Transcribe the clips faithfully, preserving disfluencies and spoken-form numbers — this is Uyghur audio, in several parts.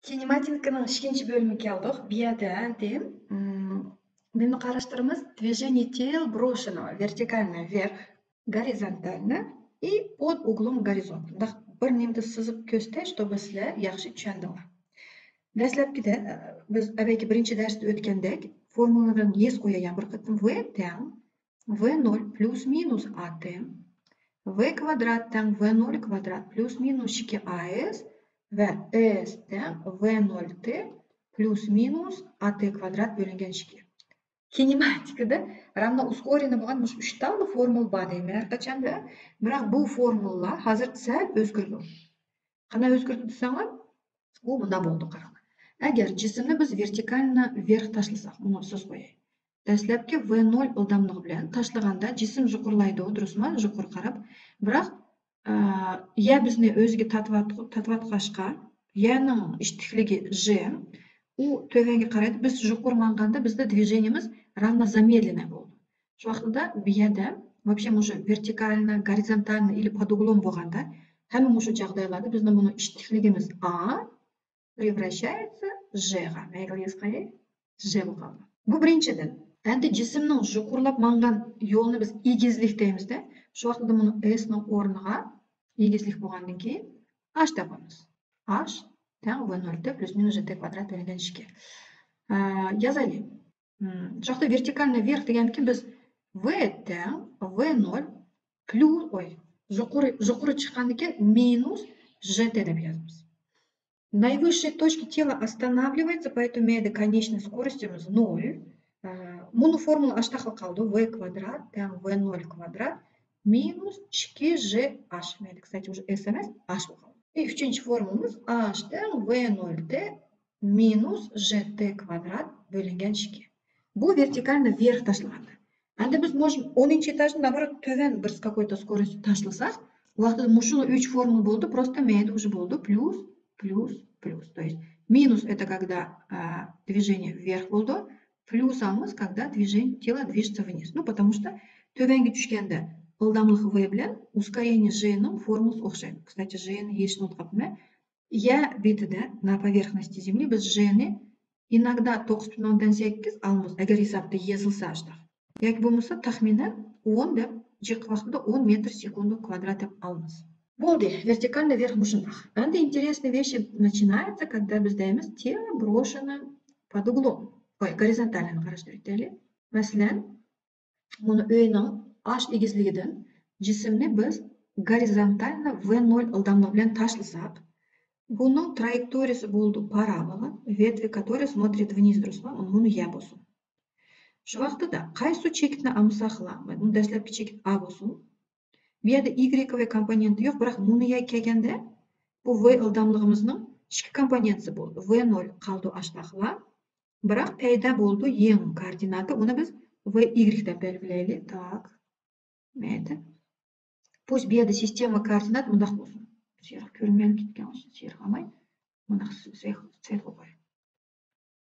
كىنېماتىكىنىڭ ئىككىنچى بۆلۈمىگە كەلدۇق. بۇ يەردە ئەمدى، ئىم، نېمىنى قاراشتۇرىمىز؟ Движение тел брошенного вертикально вверх, горизонтально и под углом к горизонту. مۇنداق بىر نېمىدە سىزىپ كۆرسىتەي، чтобы سىلەر ياخشى چۈشەندىڭلار. دەسلەپكىدە، ئە، بىز ئەۋەلكى بىرىنچى دەرستە ئۆتكەندەك، فورمۇلىلارنى يېزىپ قوياي يەنە بىر قېتىم. V تەڭ V نول پلۇس مىنۇس A T، V كۋادرات تەڭ V نول كۋادرات پلۇس مىنۇس ئىككى A S ۋە S تەڭ V نول T پلۇس مىنۇس A T كۋادرات بۆلۈنگەن ئىككى. كىنېماتىكىدا равно ускоренный بولغان مۇشۇ ئۈچ تاللا فورمۇلا بار دەيمەن ھەر قاچاندا. بىراق بۇ فورمۇلىلار ھازىر سەل ئۆزگىرىدۇ. قانداق ئۆزگىرىدۇ دېسەڭلار، ئۇ مۇنداق بولىدۇ، قاراڭلار. ئەگەر جىسىمنى بىز вертикально вверх تاشلىساق، مۇنۇ سىز قوياي. دەسلەپكى V نول ئىلداملىقى بىلەن تاشلىغاندا جىسىم يۇقىرىلايدۇ، دۇرۇسمۇ؟ يۇقىرى قاراپ. بىراق، ئە، يەر بىزنى ئۆزىگە تارتىۋات-، تارتىۋاتقاچقا، يەرنىڭ ئىتتىكلىكى G، ئۇ تۆۋەنگە قارايدۇ. بىز يۇقىرى ماڭغاندا بىزدە движениемىز равно замедленное بولىدۇ. شۇ ۋاقىتتا بۇ يەردە вообще مۇشۇ вертикально، горизонтально или под углом بولغاندا، ھەممە مۇشۇ جاغدايلاردا بىزنىڭ بۇنىڭ ئىتتىكلىكىمىز A، превращается G غا. مەيلى يېزىپ قوياي، G بولۇپ قالدى. بۇ بىرىنچىدىن. ئەمدى جىسىمنىڭ يۇقىرىلاپ ماڭغان يولىنى بىز ئېگىزلىك دەيمىزدە، شۇ ۋاقىتتا بۇنىڭ S نىڭ ئورنىغا ئېگىزلىك بولغاندىن كېيىن H دەپ قويىمىز. H تەڭ V نول T پلۇس مىنۇس G T كۋادرات بۆلۈنگەن ئىككى. ئە، يازايلى. مم، شۇ ۋاقىتتا вертикально вверх دېگەندىكىن بىز V تەڭ V نول پلۇس، ئوي، يۇقىرى، يۇقىرى چىققاندىن كېيىن مىنۇس G T دەپ يازىمىز. Наивысшей точке тело останавливается, поэтому مەيدە конечный скоростيىمىز نول. ئە، مۇنۇ فورمۇلا ئاشتاقلا قالدى. V كۋادرات تەڭ V نول كۋادرات مىنۇس ئىككى G H. مەيدە، кстати, уже S ئەمەس، H بولۇپ قالدى. ئى، ئۈچىنچى فورمۇلىمىز H تەڭ V نول T مىنۇس G T كۋادرات بۆلۈنگەن ئىككى. بۇ вертикально вверх تاشلىغاندا. ئەمدى بىز مۇشۇ ئونىنچى этажنى، наоборот، تۆۋەن بىر с какой-то скоростью تاشلىساق، بۇ ۋاقىتتا مۇشۇ ئۈچ فورمۇلا بولدى، просто مەيدە уже بولدى، плюс, плюс, плюс. То есть минус это когда, а, движение вверх بولىدۇ، плюс ئالىمىز, когда движение, тело движется вниз. Ну, потому что تۆۋەنگە چۈشكەندە ئىلداملىق V بىلەن ускорение G نىڭ فورمۇلىسى ئوخشايدۇ. Кстати, G نى ھېچ ئۇنتۇپ قاپتىمەن. يەر بېتىدە، на поверхности Земли, بىز G نى иногда توققۇز پۈتۈن ئوندىن سەككىز ئالىمىز، ئەگەر ھېسابتا يېزىلسا ئاشتاق. ياكى بولمىسا تەخمىنەن ئون دەپ، جىق ۋاقتىدا ئون مېتىر سېكۇندا كۋادرات دەپ ئالىمىز. بولدى، вертикально вверх مۇشۇنداق. ئەمدى интересные вещи начинаются, когда بىز دەيمىز тело брошено под углом. ئوي، горизонтально نى قاراشتۇرۇپ ئۆتەيلى. مەسىلەن، مۇنۇ ئۆينىڭ ئاش ئېگىزلىكىدىن جىسىمنى بىز горизонтально V نول ئىلداملىق بىلەن تاشلىساق، بۇنىڭ ترايېكتورىيىسى بولىدۇ پارابولا, ветви которой смотрят вниз, دۇرۇسمۇ؟ مۇنۇ يەر بولسۇن. شۇ ۋاقتىدا قايسى چېكىتنى ئالمىساقلا، بۇ دەسلەپكى چېكىت A بولسۇن. بۇ يەردە Y كومپونېنتى يوق، بىراق مۇنۇ يەرگە كەلگەندە بۇ V ئىلداملىقىمىزنىڭ ئىككى كومپونېنتىسى بولىدۇ. V نول قالدى ئاشتاقلا. بىراق پەيدا بولىدۇ يېڭى كوئوردىناتا. ئۇنى بىز V Y دەپ بەلگىلەيلى. Так. مەيلى. Пусть بۇ يەردە سىستېما كوئوردىنات مۇنداق بولسۇن. سېرىق كۆرۈنمەيلا كەتكەن ئۈچۈن سېرىق ئالماي. مۇنداق سېرىق، سېرىق قوياي.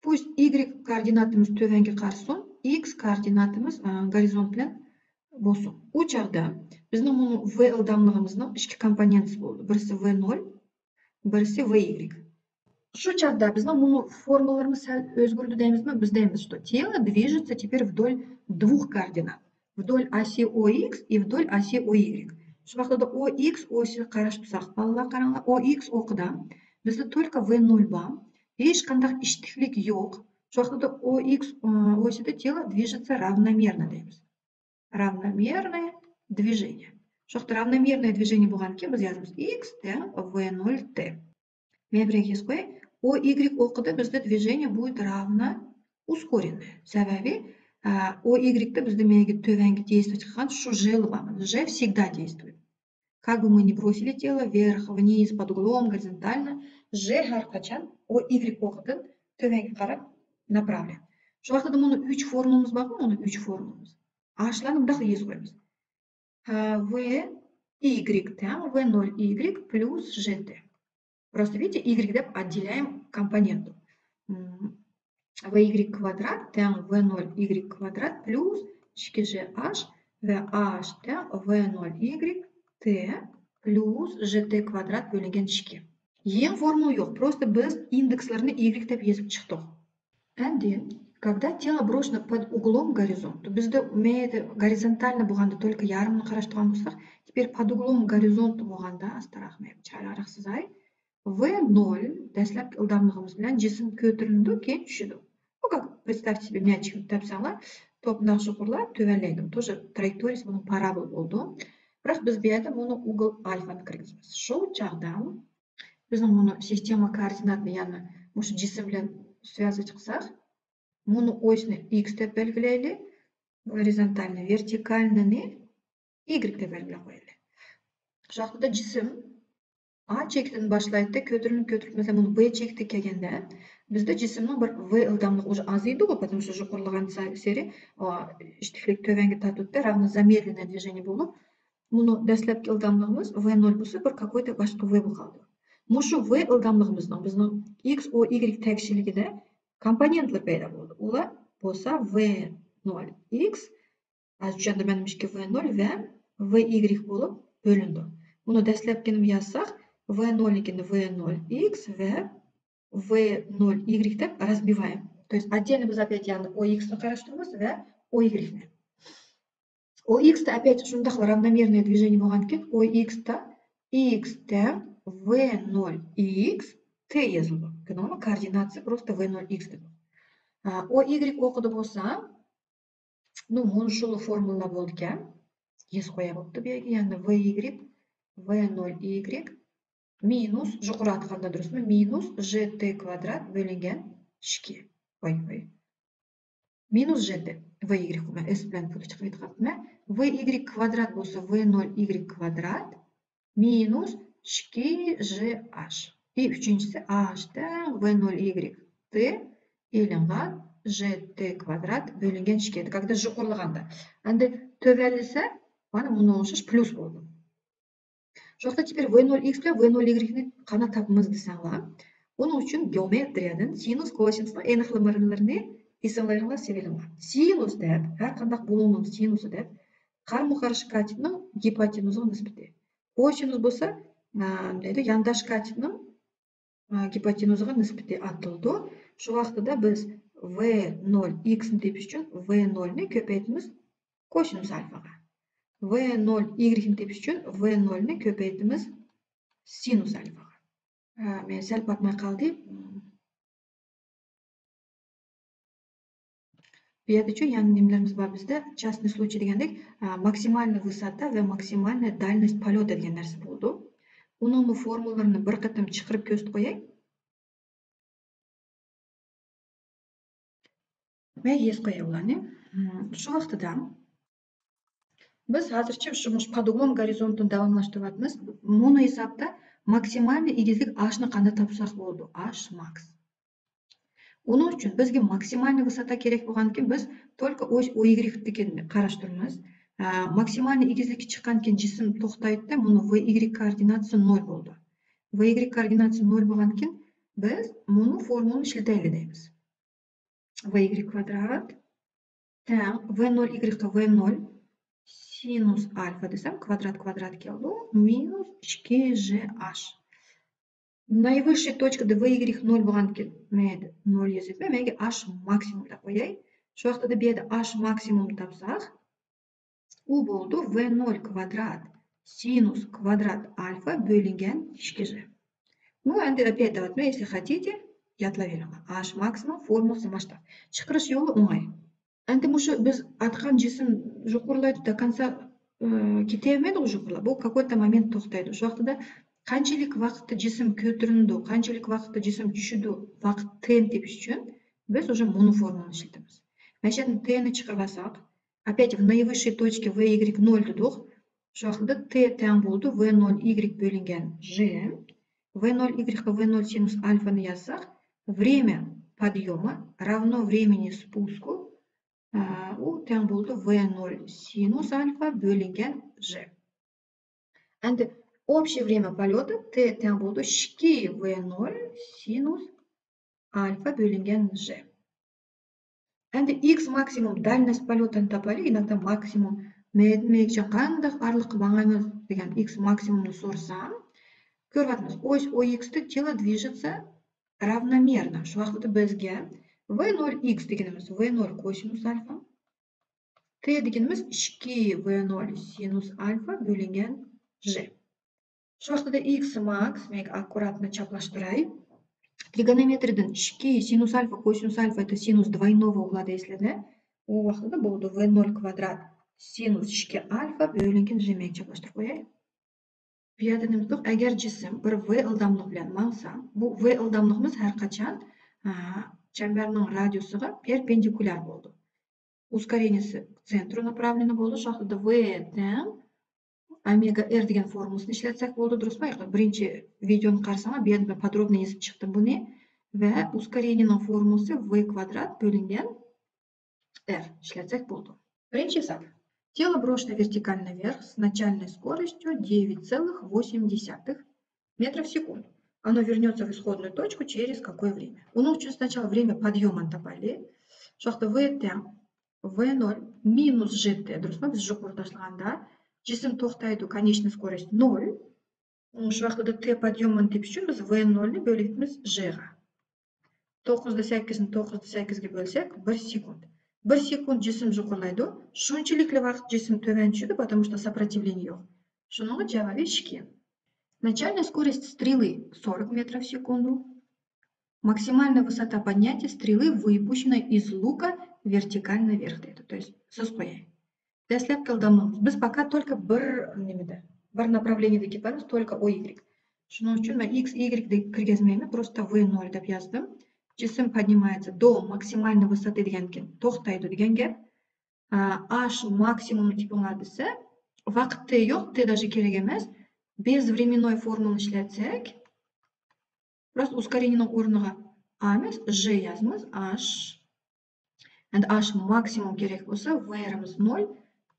Пусть Y كوئوردىناتىمىز تۆۋەنگە قارىسۇن، X كوئوردىناتىمىز، ئە، گورىزونت بىلەن بولسۇن. ئۇ چاغدا بىزنىڭ مۇنۇ V ئىلداملىقىمىزنىڭ ئىككى كومپونېنتىسى بولىدۇ. بىرسى V نول، بىرسى V Y. شۇ چاغدا بىزنىڭ مۇنۇ فورمۇلىلىرىمىز سەل ئۆزگىرىدۇ دەيمىزمۇ؟ بىز دەيمىز، что тело движется теперь вдоль двух координат. Вдоль оси O X и вдоль оси O Y. شۇ ۋاقىتتا O X ئوسىغا قاراپ تۇرساق، بالىلار قاراڭلار، O X ئوقىدا بىزدە только V نول بار. ھېچقانداق ئىتتىكلىك يوق. شۇ ۋاقىتتا O X، ئە، ئوسىدا тело движется равномерно دەيمىز. Равномерное движение. شۇ ۋاقىتتا равномерное движение بولغاندىكىن بىز يازىمىز X تەڭ V نول T. مەن بىرەر يېزىپ قوياي. O Y ئوقىدا بىزدە движение будет равно ускоренное. سەۋەبى، ئە، O Y دا بىزدە مەيگە تۆۋەنگە دېيىسلىك چىققان شۇ G لا بار. G всегда действует. Как бы мы ни бросили тело вверх, вниз, под углом, горизонтально, G ھەر قاچان O Y ئوقىدىن تۆۋەنگە قاراپ направлен. شۇ ۋاقىتتا مۇنۇ ئۈچ فورمۇلىمىز بارغۇ، مۇنۇ ئۈچ فورمۇلىمىز. ئاشۇلارنى مۇنداق يېزىپ قويىمىز. ھە، V Y تەڭ V نول Y پلۇس G T. Просто, видите, Y دەپ отделяем компоненту. М, V Y квадрат тәң V ноль Y квадрат плюс ئىككى G H ۋە H تەڭ V نول Y T پلۇس G T كۋادرات بۆلۈنگەن ئىككى. يېڭى فورمۇلا يوق، просто بىز ئىندېكسلىرىنى ئىگرېك دەپ يېزىپ چىقتۇق. ئەندىن، когда тело брошено под углом к горизонту، بىزدە مەيدە горизонтально بولغاندا только يارىمىنى قاراش تۇرغان بولساق، теперь под углом к горизонту بولغاندا، ئاستىراق مەن چىرايلىقراق سىزاي. ۋې نۆل دەسلەپكى ئىلداملىقىمىز بىلەن جىسىم كۆتۈرۈلىدۇ، كېيىن چۈشىدۇ. بۇ как представьте себе مەيچىكنى تەپسەڭلار، توپ ناخشا قۇرۇلار، تۆۋەنلەيدۇ. Тоже ترايېكتورىيىسى بۇنىڭ پارابول بولىدۇ. بىراق بىز بۇ يەردە مۇنى ئۇگىل ئالفانى كىرگۈزىمىز. شۇ چاغدا بىزنىڭ مۇنى سىستېما كوئوردىناتنى، يەنى مۇشۇ جىسىم بىلەن سۋيازات قىلساق، مۇنى ئوسنى ئىكس دەپ بەلگىلەيلى، горизонтальный، вертикальныйنى ئىگرېك دەپ بەلگىلەپ قويايلى. شۇ ۋاقىتتا جىسىم ئا چېكىتىدىن باشلايدۇ، كۆتۈرۈلۈپ، كۆتۈرۈلۈپ، مەسىلەن، مۇنى ۋې چېكىتىگە كەلگەندە، بىزدە جىسىمنىڭ بىر ۋې ئىلداملىقى ئۇژې ئازىيدىغۇ، потому что ژۇقۇرلىغان سا-، سېرى، ئا، ئىشتىكلىك تۆۋەنگە تارتىۋاتىدۇ، равно замедленное движение بولۇپ، مۇنۇ دەسلەپكى ئىلداملىقىمىز ۋې نۆل بولسا، بىر какой-то باشقا ۋې بولۇپ قالىدۇ. مۇشۇ ۋې ئىلداملىقىمىزنىڭ بىزنىڭ ئىكس، ئو، ئىگرېك تەكشىلىكىدە كومپونېنتلار پەيدا بولىدۇ. ئۇلار بولسا ۋې نۆل ئىكس، ھازىر چۈشەندۈرمەمدىمىكى، ۋې نۆل ۋە ۋې ئىگرېك بولۇپ بۆلۈنىدۇ. بۇنى دەسلەپكىنى يازساق، ۋې نۆلنىڭكىنى ۋې نۆل ئىكس ۋە ۋې نۆل ئىگرېك دەپ رازبىۋايم. То есть отдельно بىز опять يەنە ئو ئىكسنى قاراپ تۇرىمىز ۋە ئو ئىگرېكنى. ئو ئىكستا опять شۇنداقلا равномерное движение بولغاندىكىن، ئو ئىكستا ئىكس تەڭ ۋې نۆل ئىكس تى يېزىلىدۇ. كۆردۈڭلارمۇ؟ كوئوردىناتىسى просто ۋې نۆل ئىكس دېدۇق. ئا، ئو ئىگرېك ئوقىدا بولسا، نو، مۇنۇ شۇلا فورمۇلا بولىدىكەن. يېزىپ قويا بوپتۇ بۇ يەرگە. يەنى ۋې ئىگرېك، ۋې نۆل ئىگرېك مىنۇس، يۇقىرى ئاتقاندا دۇرۇسمۇ؟ مىنۇس ژې تى كۋادرات بۆلۈنگەن ئىككى. ۋاي، ۋاي. مىنۇس ژې تى. ۋې ئىگرېك، مەن ئېس بىلەن پۇتى چىقىپ كېتىپ قاپتىمەن. ۋې ئىگرېك كۋادرات بولسا، ۋې نۆل ئىگرېك كۋادرات مىنۇس ئىككى ژې ئاش. ئى، ئۈچىنچىسى ئاش تەڭ ۋې نۆل ئىگرېك تى ئېلىنغان ژې تى كۋادرات بۆلۈنگەن ئىككى. Когда يۇقىرىلىغاندا. ئەمدى تۆۋەنلىسە، مانا مۇنىڭغا ئوخشاش پليۇس بولىدۇ. شۇ ۋاقىتتا теперь ۋې نۆل ئىكس بىلەن ۋې نۆل ئىگرېكنى قانداق تاپىمىز دېسەڭلار، ئۇنىڭ ئۈچۈن گېئومېترىيەدىن سىنۇس كوسىنۇسنىڭ ئېنىقلىمىلىرىنى، ئېسىڭلىرىڭلار سېلىڭلار. سىنۇس دەپ، ھەر قانداق بۇلۇڭنىڭ سىنۇسى دەپ، قارىمۇ قارشى كاتېتنىڭ گىپوتېنۇزىغا نىسبىتى. كوسىنۇس بولسا، ئا، نېمە دەيدۇ، يانداش كاتېتنىڭ، ئا، گىپوتېنۇزىغا نىسبىتى ئاتىلىدۇ. شۇ ۋاقتىدا بىز ۋې نۆل ئىكسنى تېپىش ئۈچۈن ۋې نۆلنى كۆپەيتىمىز كوسىنۇس ئالفاغا. ۋې نۆل ئىگرېكنى تېپىش ئۈچۈن ۋې نۆلنى كۆپەيتىمىز سىنۇس ئالفاغا. ئا، مەن سەل پاتماي قالدى. بۇ يەردىچۇ يەنە نېمىلىرىمىز بار بىزدە؟ Частный случай دېگەندەك، ئا، ماكسىمالنىي ۋىساتا ۋە ماكسىمالنىي دالنوست پولېتا دېگەن نەرسە بولىدۇ. ئۇنىڭمۇ فورمۇلىلىرىنى بىر قېتىم چىقىرىپ كۆرسىتىپ قوياي. مەن يېزىپ قوياي ئۇلارنى. مم، شۇ ۋاقتىدا بىز ھازىرچە شۇ، مۇشۇ پادۇگلوم گورىزونتىنى داۋاملاشتۇرۇۋاتىمىز. مۇنۇ ھېسابتا ماكسىمالنىي ئېگىزلىك ئاشنى قانداق تاپساق بولىدۇ؟ ئاش ماكس. ئۇنىڭ ئۈچۈن بىزگە ماكسىمالنىي ۋىساتا كېرەك بولغاندىكىن، بىز تولكا ئوش ئو ئىگرېكتىكىنى قاراشتۇرىمىز. ئا، ماكسىمالنىي ئېگىزلىككە چىققاندىكىن جىسىم توختايدۇ، مۇنۇ ۋې ئىگرېك كوئوردىناتىسى نۆل بولىدۇ. ۋې ئىگرېك كوئوردىناتىسى نۆل بولغاندىكىن، بىز مۇنۇ فورمۇلىنى ئىشلىتەيلى دەيمىز. ۋې ئىگرېك كۋادرات تەڭ ۋې نۆل ئىگرېكقا ۋې نۆل سىنۇس ئالفا دېسەم، كۋادرات كۋادرات كېلىدۇ، مىنۇس ئىككى ژې ئاش. نايۋىششىي توچكىدا ۋې ئىگرېك نۆل بولغاندىكىن، مەن نۆل يېزىپ، مەنگە ئاش ماكسىمۇم دەپ قوياي. شۇ ۋاقتىدا بۇ يەردە ئاش ماكسىمۇم تاپساق، ئۇ بولىدۇ ۋې نۆل كۋادرات سىنۇس كۋادرات ئالفا بۆلۈنگەن ئىككى ژې. Ну, ئەمدى ئەپەت دەۋاتىمەن، если хотите، يادلاۋېرىڭلار. ئاش ماكسىمۇم فورمۇلىسى ماشتا. چىقىرىش يولى ئوڭاي. ئەمدى مۇشۇ بىز ئاتقان جىسىم يۇقىرىلايدۇ، до конца، ئى، كېتەلمەيدۇ يۇقىرىلاپ. بۇ какой-то момент توختايدۇ. شۇ ۋاقتىدا قانچىلىك ۋاقىتتا جىسىم كۆتۈرۈلىدۇ، قانچىلىك ۋاقىتتا جىسىم چۈشىدۇ، ۋاقىت تىنى تېپىش ئۈچۈن بىز уже مۇنۇ فورمۇلىنى ئىشلىتىمىز. مەسىلەن، تىنى چىقىرىۋالساق، ئەپەت، в наивысшей точке ۋې ئىگرېك نۆل دېدۇق. شۇ ۋاقىتتا تى تەڭ بولىدۇ ۋې نۆل ئىگرېك بۆلۈنگەن ژې. ۋې نۆل ئىگرېكقا ۋې نۆل سىنۇس ئالفانى يازساق، время подъёма равно времени спуску، ئە، ئۇ تەڭ بولىدۇ ۋې نۆل سىنۇس ئالفا بۆلۈنگەن ژې. ئەمدى общее время полёта تى تەڭ بولىدۇ ئىككى ۋې نۆل سىنۇس ئالفا بۆلۈنگەن ژې. ئەمدى ئىكس ماكسىمۇم دالنوست پولېتانى تاپايلى، ئىناقتا ماكسىمۇم مەيدىن مەيگىچە قانداق ئارىلىققا ماڭايمىز دېگەن ئىكس ماكسىمۇمنى سورىسام، كۆرۈۋاتىمىز، ось о икс-ته тело движется равномерно. شۇ ۋاقىتتا بىزگە ۋي نول ئىكس دېگىنىمىز ۋي نول كوسىنۇس ئالفا، تې دېگىنىمىز ئىككى ۋي نول سىنۇس ئالفا بۆلۈنگەن ژې. شۇ ۋاقىتتا ئىكس ماكس، مەن ئاككۇراتنى چاپلاشتۇراي. ترىگономېترىيەدىن ئىككى سىنۇس ئالفا كوسىنۇس ئالفا это синус двойного угла دەيسىلەردە. ئۇ ۋاقىتتا بولىدۇ ۋي نول كۋادرات سىنۇس ئىككى ئالفا بۆلۈنگەن ژې. مەن چاپلاشتۇرۇپ قوياي. بۇ يەردە نېمە دېدۇق؟ ئەگەر جىسىم بىر ۋې ئىلداملىق بىلەن ماڭسا، بۇ ۋې ئىلداملىقىمىز ھەر قاچان، ئا، چەمبەرنىڭ رادىيۇسىغا پېرپېندىكۇليار بولىدۇ. ئۇسكارېنىيىسى к центру направлено بولىدۇ. شۇ ۋاقىتتا ۋې تەڭ ئومېگا ئېر دېگەن فورمۇلىسىنى ئىشلەتسەك بولىدۇ، دۇرۇسمۇ؟ بىرىنچى ۋىدېونى قارىساڭلار، بۇ يەردە مەن подробно يېزىپ چىقتىم بۇنى. ۋە ئۇسكارېنىيەنىڭ فورمۇلىسى ۋې كۋادرات بۆلۈنگەن ئېر ئىشلەتسەك بولىدۇ. بىرىنچى ھېساب. Тело брошено вертикально вверх с начальной скоростью девять целых восемь десятых метра в секунду. Оно вернётся в исходную точку через какое время? ئۇنىڭ ئۈچۈن سناچالا ۋرېميە پوديومىنى تاپايلى. شۇ ۋاقىتتا ۋې تەڭ ۋې نول مىنۇس ژې تې، دۇرۇسمۇ؟ بىز يۇقىرى تاشلىغاندا جىسىم توختايدۇ، конечная скорость نول. شۇ ۋاقىتتا تې پوديومىنى تېپىش ئۈچۈن بىز ۋې نولنى بۆلۈۋېتىمىز ژېغا. توققۇزدا سەككىزنى توققۇزدا سەككىزگە بۆلسەك، بىر سېكۇنت. بىر سېكۇنت جىسىم يۇقىرىلايدۇ. شۇنچىلىكلا ۋاقىت جىسىم تۆۋەن چۈشىدۇ، потому что сопротивление يوق. شۇنىڭغا جاۋابى ئىككى. Начальная скорость стрелы сорок метров в секунду. Максимальная высота поднятия стрелы, выпущенной из лука, вертикально вверх, دەيدۇ. То есть سىز قوياي. دەسلەپكى ئىلداملىقىمىز. بىز пока только بىر نېمىدە، بىر направлениيەدە كېتىۋاتىمىز، только ئو ئىگرېك. شۇنىڭ ئۈچۈن مەن ئىكس، ئىگرېك دەپ كىرگۈزمەيمەن، просто ۋې نول دەپ يازدىم. جىسىم поднимается до максимальной высоты دېگەنكىن توختايدۇ دېگەن گەپ. ئا، ئاش ماكسىمۇمنى تېپىڭلار دېسە، ۋاقىتى يوق، تې даже كېرەك ئەمەس. Безвременной فورمۇلىنى ئىشلەتسەك، راست ئۇسكارېنىيەنىڭ ئورنىغا ئا ئەمەس، ژې يازىمىز، ئاش. ئەمدى ئاش ماكسىمۇم كېرەك بولسا، ۋېرىمىز نول،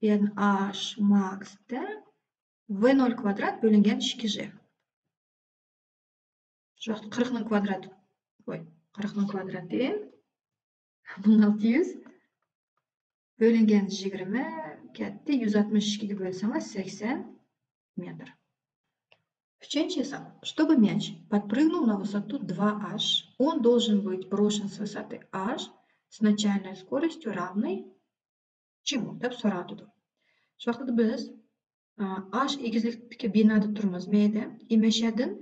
يەنى ئاش ماكس تەڭ ۋې نول كۋادرات بۆلۈنگەن ئىككى ژې. شۇ ۋاقىت قىرىقنىڭ كۋادراتى، ۋوي، قىرىقنىڭ كۋادراتى مىڭ ئالتە يۈز بۆلۈنگەن يىگىرمە كەتتى، يۈز ئاتمىش ئىككىگە بۆلسەڭلار سەكسەن مېتىر. ئۈچىنچى ھېساب. Чтобы мяч подпрыгнул на высоту два аш, он должен быть брошен с высоты аш с начальной скоростью равной чему? دەپ سوراۋاتىدۇ. شۇ ۋاقىتتا بىز، ئا، ئاش ئېگىزلىكتىكى بىنادا تۇرىمىز، مەيدە، ئى، مەشەدىن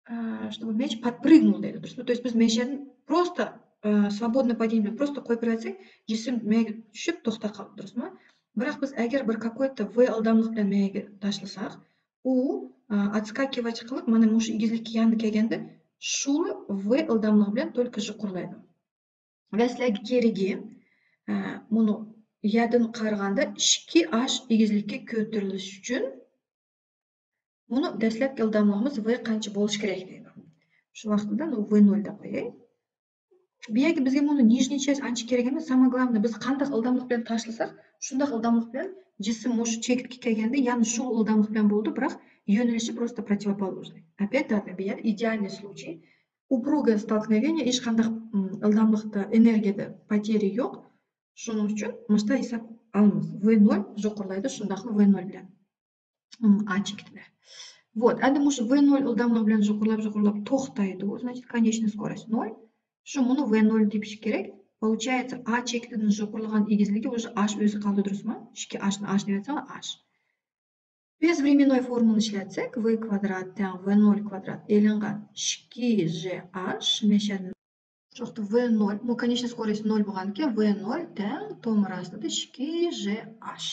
ئا، чтобы мяч подпрыгнул دەيدۇ، دۇرۇسمۇ؟ То есть بىز مەشەدىن просто، ئا، свободный падение بىلەن просто قويۇپ بېرىۋەتسەك، جىسىم مەيگە چۈشۈپ توختاپ قالىدۇ، دۇرۇسمۇ؟ بىراق بىز ئەگەر بىر какой-то ۋې ئىلداملىق بىلەن مەيگە تاشلىساق، ئۇ، ئا، отскакивать قىلىپ، مانا مۇشۇ ئېگىزلىككە يانىدا كەلگەندە، شۇلا ۋې ئىلداملىقى بىلەن только يۇقىرىلايدۇ. ۋە سىلەرگە كېرىكى، ئە، مۇنۇ يەردىن قارىغاندا ئىككى ئاش ئېگىزلىككە كۆتۈرۈلۈش ئۈچۈن، مۇنۇ دەسلەپكى ئىلداملىقىمىز ۋې قانچە بولۇشى كېرەك دەيدۇ. شۇ ۋاقىتتا ۋې نول دەپ قوياي. بۇ يەرگە بىزگە مۇنۇ نىژنىي چاس ئانچە كېرەك ئەمەس. ساموي گلاۋنىي، بىز قانداق ئىلداملىق بىلەن تاشلىساق، شۇنداق ئىلداملىق بىلەن جىسىم مۇشۇ چېكىتكە كەلگەندە يەنە شۇ ئىلداملىق بىلەن بولىدۇ، بىراق يۆنىلىشى просто противоположный. Опять даже بۇ يەر идеальный случай. Упругое столкновение، ھېچقانداق، ئىم، ئىلداملىقتا، ئېنېرگىيەدە پوتېريا يوق. شۇنىڭ ئۈچۈن مۇشۇنداق ھېساب ئالىمىز. ۋې نول يۇقىرىلايدۇ، شۇنداقلا ۋې نول بىلەن، ئىم، ئا چېكىتى بىلەن. Вот، ئەمدى مۇشۇ ۋې نول ئىلداملىق بىلەن يۇقىرىلاپ، يۇقىرىلاپ توختايدۇ. Значит, конечная скорость ноль. شۇ مۇنۇ ۋې نولنى تېپىش كېرەك. Получается، ئا چېكىتىدىن يۇقىرىلىغان ئېگىزلىكى уже ئاش ئۆزى قالىدۇ، دۇرۇسمۇ؟ ئىككى ئاشنى ئاش دەۋەتسەڭلار، ئاش. Безвременной فورمۇلىنى ئىشلەتسەك، ۋې كۋادرات تەڭ ۋې نول كۋادرات ئېلىنغان ئىككى ژې ئاش مەشەدىن. شۇ ۋاقىتتا ۋې نول، بۇ конечная скорость نول بولغاندىكىن، ۋې نول تەڭ تومۇر ئاستىدا ئىككى ژې ئاش.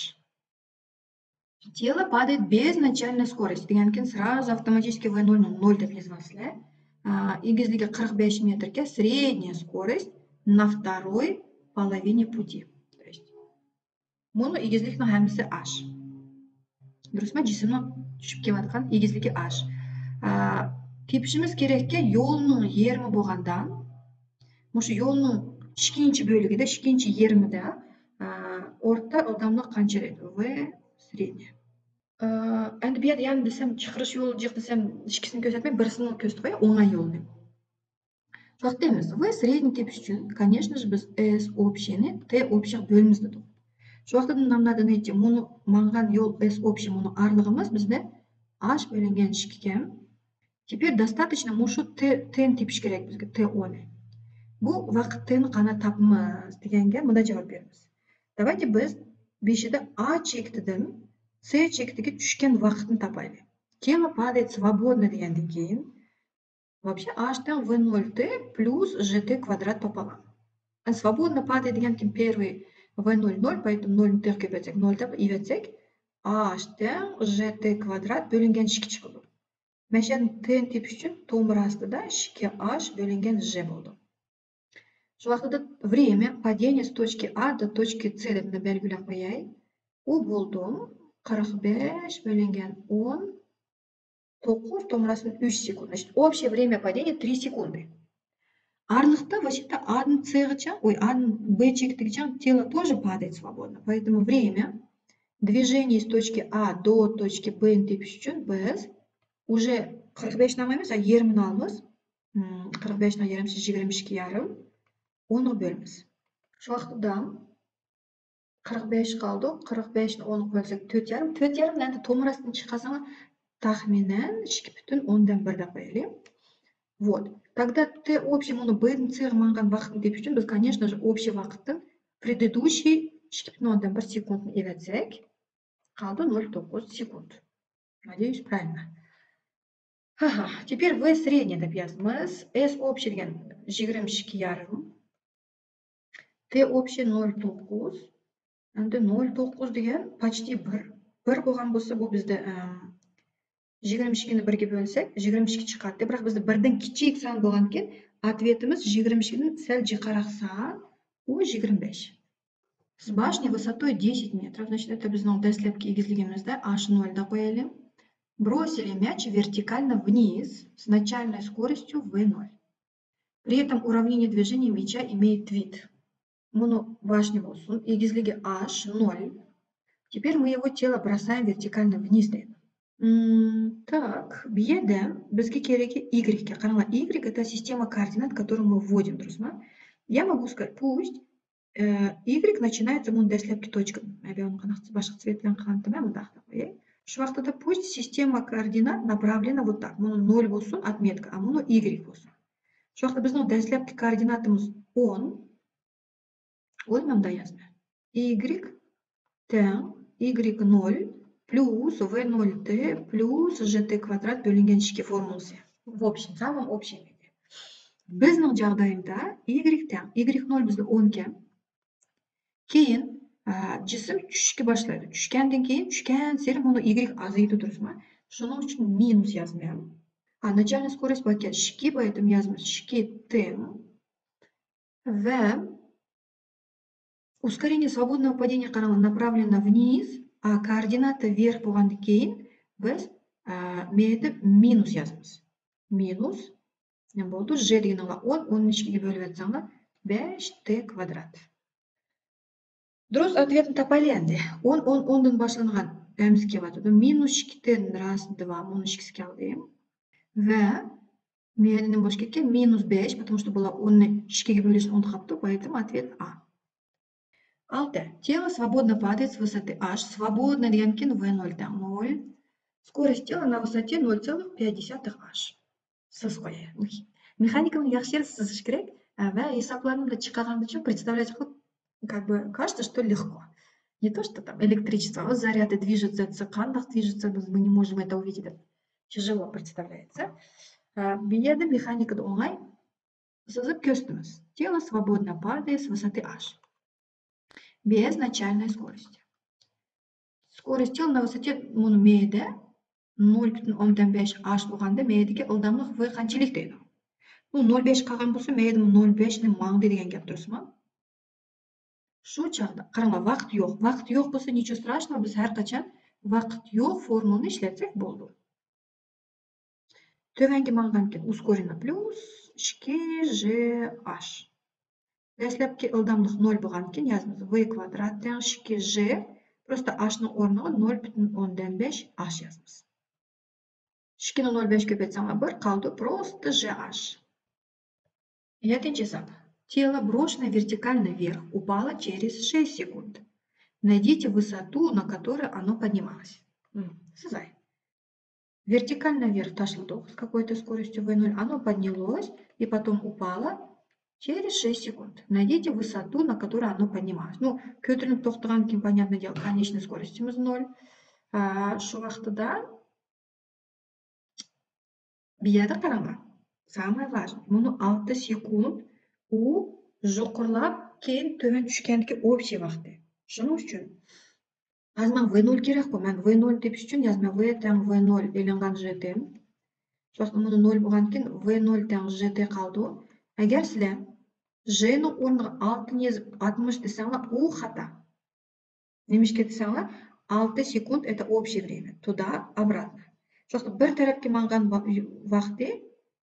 Тело падает без начальной скорости دېگەنكىن، сразу автоматически ۋې نولنى نول دەپ يېزىۋالىسىلەر. ئا، ئېگىزلىكى قىرىق بەش مېتىركەن، средняя скорость на второй половине пути. То есть مۇنۇ ئېگىزلىكنىڭ ھەممىسى ئاش. دۇرۇسمۇ؟ جىسىمنىڭ چۈشۈپ كېلىۋاتقان ئېگىزلىكى ئاش. ئا، تېپىشىمىز كېرەككى يولنىڭ يېرىمى بولغاندا، مۇشۇ يولنىڭ ئىككىنچى بۆلىكىدە، ئىككىنچى يېرىمىدە، ئا، ئورتا ئىلداملىق قانچە دەيدۇ؟ ۋې سرېدنىي. ئا، ئەمدى بۇ يەردە يەنە دېسەم، چىقىرىش يولى جىق دېسەم، ئىككىسىنى كۆرسەتمەي، بىرسىنى كۆرسىتىپ قوياي، ئوڭاي يولىنى. شۇنداق دەيمىز. ۋې سرېدنىي تېپىش ئۈچۈن، конечно же، بىز ئېس ئوبشىينى تې ئوبشىيغا بۆلىمىز دېدۇق. شۇ ۋاقىتتا نامنادىن نەيچە مۇنۇ ماڭغان يول ئېس ئوبشىي، مۇنۇ ئارىلىقىمىز بىزدە H بۆلۈنگەن ئىككى كەم. Теперь достаточно مۇشۇ T، T نى تېپىش كېرەك بىزگە، T ئون. بۇ ۋاقىت T نى قانداق تاپىمىز دېگەنگە مۇنداق جاۋاب بېرىمىز. Давайте بىز بېشىدا A چېكىتىدىن C چېكىتىگە چۈشكەن ۋاقىتنى تاپايلى. Тело падает свободно دېگەندىن كېيىن، вообще H تەڭ V ноль T plus G T квадрат تاپىمىز. Свободно падает دېگەندىن كېيىن первый V ноль ноль، поэтому نولنى تېخى كۆپەيتسەك، نول تاپىمىز، ئېۋەتسەك، H تەڭ G T كۋادرات بۆلۈنگەن ئىككى چىقىدۇ. مەشەدىن T نى تېپىش ئۈچۈن تومۇر ئاستىدا ئىككى H بۆلۈنگەن G بولىدۇ. شۇ ۋاقىتتا время падения с точки A до точки C دەپ بەلگىلەپ قوياي. ئۇ بولدى قىرىق بەش بۆلۈنگەن ئون توققۇز تومۇر ئاستىدا ئۈچ سېكۇنت. Значит, общее время падения три секунды. ئارىلىقتا вообще-то A دىن C غىچە، ой, A دىن B چېكىتىگىچە тело тоже падает свободно. Поэтому время движения с точки A до точки B نى تېپىش ئۈچۈن بىز уже قىرىق بەشنى ئالمايمىز، يېرىمىنى ئالىمىز. قىرىق بەشنىڭ يېرىمىسى يىگىرمە ئىككى يېرىم. ئونغا بۆلىمىز. شۇ ۋاقىتتا قىرىق بەش قالدى. قىرىق بەشنى ئونغا بۆلسەك، تۆت يېرىم. تۆت يېرىمنى ئەمدى تومۇر ئاستىدىن چىقارساڭلار، تەخمىنەن ئىككى پۈتۈن ئوندىن بىر دەپ قويايلى. Вот. Тогда T общий مۇنۇ B دىن C غا ماڭغان ۋاقىتنى تېپىش ئۈچۈن بىز, конечно же, общий ۋاقىتتىن предыдущий ئىككى پۈتۈن ئوندىن بىر سېكۇنتنى ئېۋەتسەك، قالدى نول توققۇز سېكۇنت. Надеюсь, правильно. Ха-ха. Теперь V средний دەپ يازىمىز. S общий دېگەن يىگىرمە ئىككى يېرىم. T общий نول توققۇز. ئەمدى نول توققۇز دېگەن почти بىر. بىر بولغان بولسا، بۇ بىزدە، ئەم، يىگىرمە ئىككىنى بىرگە بۆلسەك، يىگىرمە ئىككى چىقاتتى. بىراق بىزدە بىردىن كىچىك سان بولغاندىكىن، ئاتۋېتىمىز يىگىرمە ئىككىدىن سەل جىقراق سان، ئۇ يىگىرمە بەش. С башни высотой десять метров, значит, это بىزنىڭ دەسلەپكى ئېگىزلىكىمىزدە H نول دەپ قويايلى. Бросили мяч вертикально вниз с начальной скоростью V ноль. При этом уравнение движения мяча имеет вид. مۇنۇ باشنى بولسۇن، ئېگىزلىكى H نول. Теперь мы его тело бросаем вертикально вниз دەيدۇ. مم، так, بۇ يەردە بىزگە كېرىكى Y. قاراڭلار, Y это система координат, которую мы вводим, دۇرۇسمۇ? Я могу сказать, пусть, э, Y начинается, مۇنۇ دەسلەپكى توچكا. مەن ئۇنى قانداق باشقا سۈرەت بىلەن قىلىۋاتىمەن، مۇنداق دەپ قوياي. شۇ ۋاقىتتا پۇشت سىستېما كوئوردىنات ناپراۋلېنا ۋوت تاك. مۇنۇ نول بولسۇن، ئاتمېتكا، ئا، مۇنۇ ئىگرېك بولسۇن. شۇ ۋاقىتتا بىزنىڭ دەسلەپكى كوئوردىناتىمىز ئون. ئون مەن مۇنداق يازىمەن. ئىگرېك تەڭ ئىگرېك نول پلۇس ۋې نول تې پلۇس ژې تې كۋادرات بۆلۈنگەن ئىككى فورمۇلىسى. В общем, самом общем. بىزنىڭ جاغدايىمىزدا ئىگرېك تەڭ، ئىگرېك نول بىزدە ئون ئىكەن. كېيىن، ئا، جىسىم چۈشۈشكە باشلايدۇ. چۈشكەندىن كېيىن، چۈشكەنسېرى مۇنۇ ئىگرېك ئازىيىدۇ، دۇرۇسمۇ؟ شۇنىڭ ئۈچۈن مىنۇس يازىمەن. ئا، ناچالنىي سكوروست بار ئىكەن، ئىككى، بايىتىم يازىمىز، ئىككى تېڭ. ۋە ئۇسكارېنىيە سۋوبودنوۋو پادېنىيە قاراڭلار ناپراۋلېنا ۋنىز، ئا، كوئوردىناتا ۋېرخ بولغاندىن كېيىن بىز، ئا، مەيەردە مىنۇس يازىمىز. مىنۇس نېمە بولدى؟ ژې دېگىنىڭلار ئون، ئوننى ئىككىگە بۆلۈۋەتسەڭلار، بەش تې كۋادرات. دۇرۇس ئاتۋېتنى تاپايلى ئەمدى. ئون، ئون، ئوندىن باشلانغان ئەمىسى كېلىۋاتىدۇ. مىنۇس ئىككىدىن راست دوا، مىنۇس ئىككىسى كەلدى. ۋە مەيەردە نېمە بولۇشى كېرەك؟ مىنۇس بەش، потому что بۇلار ئوننى ئىككىگە بۆلۈشنى ئۇنتۇپ قاپتۇ، поэтому ответ А. ئالتە. Тело свободно падает с высоты H. Свободно دېگەندىن كېيىن ۋې نول تەڭ نول. Скорость тела на высоте ноль целых пять десятых H. سىزىپ قوياي. مېخانىكىنى ياخشى سىزىش كېرەك. ۋە ھېسابلارنى چىقارغاندىچۇ, представлять قىلىپ, как бы, кажется, что легко. Не то, что там электричество, вот заряды движутся, قانداق движутся, мы не можем это увидеть. Тяжело представляется. بۇ يەردە مېخانىكىدا ئوڭاي. سىزىپ كۆرسىتىمىز. Тело свободно падает с высоты H. Без начальной скорости. Скорость тела на высоте, مۇنۇ مەيەردە نول پۈتۈن ئوندىن بەش H بولغاندا مەيەردىكى ئىلداملىق ۋې قانچىلىك دەيدۇ. بۇ نول بەش قالغان بولسا مەيەردە نول بەشنى ماڭدى دېگەن گەپ, دۇرۇسمۇ؟ شۇ چاغدا، قاراڭلار, ۋاقىت يوق. ۋاقىت يوق بولسا, ничего страшного, بىز ھەر قاچان ۋاقىت يوق فورمۇلىنى ئىشلەتسەك بولىدۇ. تۆۋەنگە ماڭغانكىن ئۇسكورېنو پلۇس ئىككى ژې ئاش. دەسلەپكى ئىلداملىق نول بولغانكىن يازىمىز ۋې كۋادرات تەڭ ئىككى ژې، просто ئاشنىڭ ئورنىغا نول پۈتۈن ئوندىن بەش ئاش يازىمىز. ئىككىنى نول بەش كۆپەيتسەڭلار بىر قالدى، просто ژې ئاش. يەتتىنچى ھېساب. Тело брошено вертикально вверх, упало через шесть секунд. Найдите высоту, на которую оно поднималось. مم، سىزاي. Вертикально вверх ташлىдۇق с какой-то скоростью V ноль, оно поднялось и потом упало через шесть секунд. Найдите высоту, на которую оно поднималось. Ну, كۆتۈرۈلۈپ توختىغاندىن كېيىن, понятное дело, конечный скоростьىمىز ноль. شۇ ۋاقتىدا بۇ يەردە قاراڭلار. ساماي ۋاژنىي. مۇنۇ ئالتە سېكۇنت ئۇ يۇقىرىلاپ، كېيىن تۆۋەن چۈشكەندىكى ئوبشىي ۋاقتى. شۇنىڭ ئۈچۈن ھازىر ماڭا V نول كېرەكقۇ، مەن V نول تېپىش ئۈچۈن يازىمەن، V تەڭ V نول ئېلىنغان ژ تى. شۇ ۋاقىتتا مۇنۇ نول بولغاندىكىن V نول تەڭ ژ تى قالىدۇ. ئەگەر سىلەر ژ نىڭ ئورنىغا ئالتىنى يېزىپ ئاتمىش دېسەڭلار، ئۇ خاتا. نېمىشقا دېسەڭلار، ئالتە سېكۇنت это общее время, تۇدا ئابراتنا. شۇ ۋاقىتتا بىر تەرەپكە ماڭغان ۋاقتى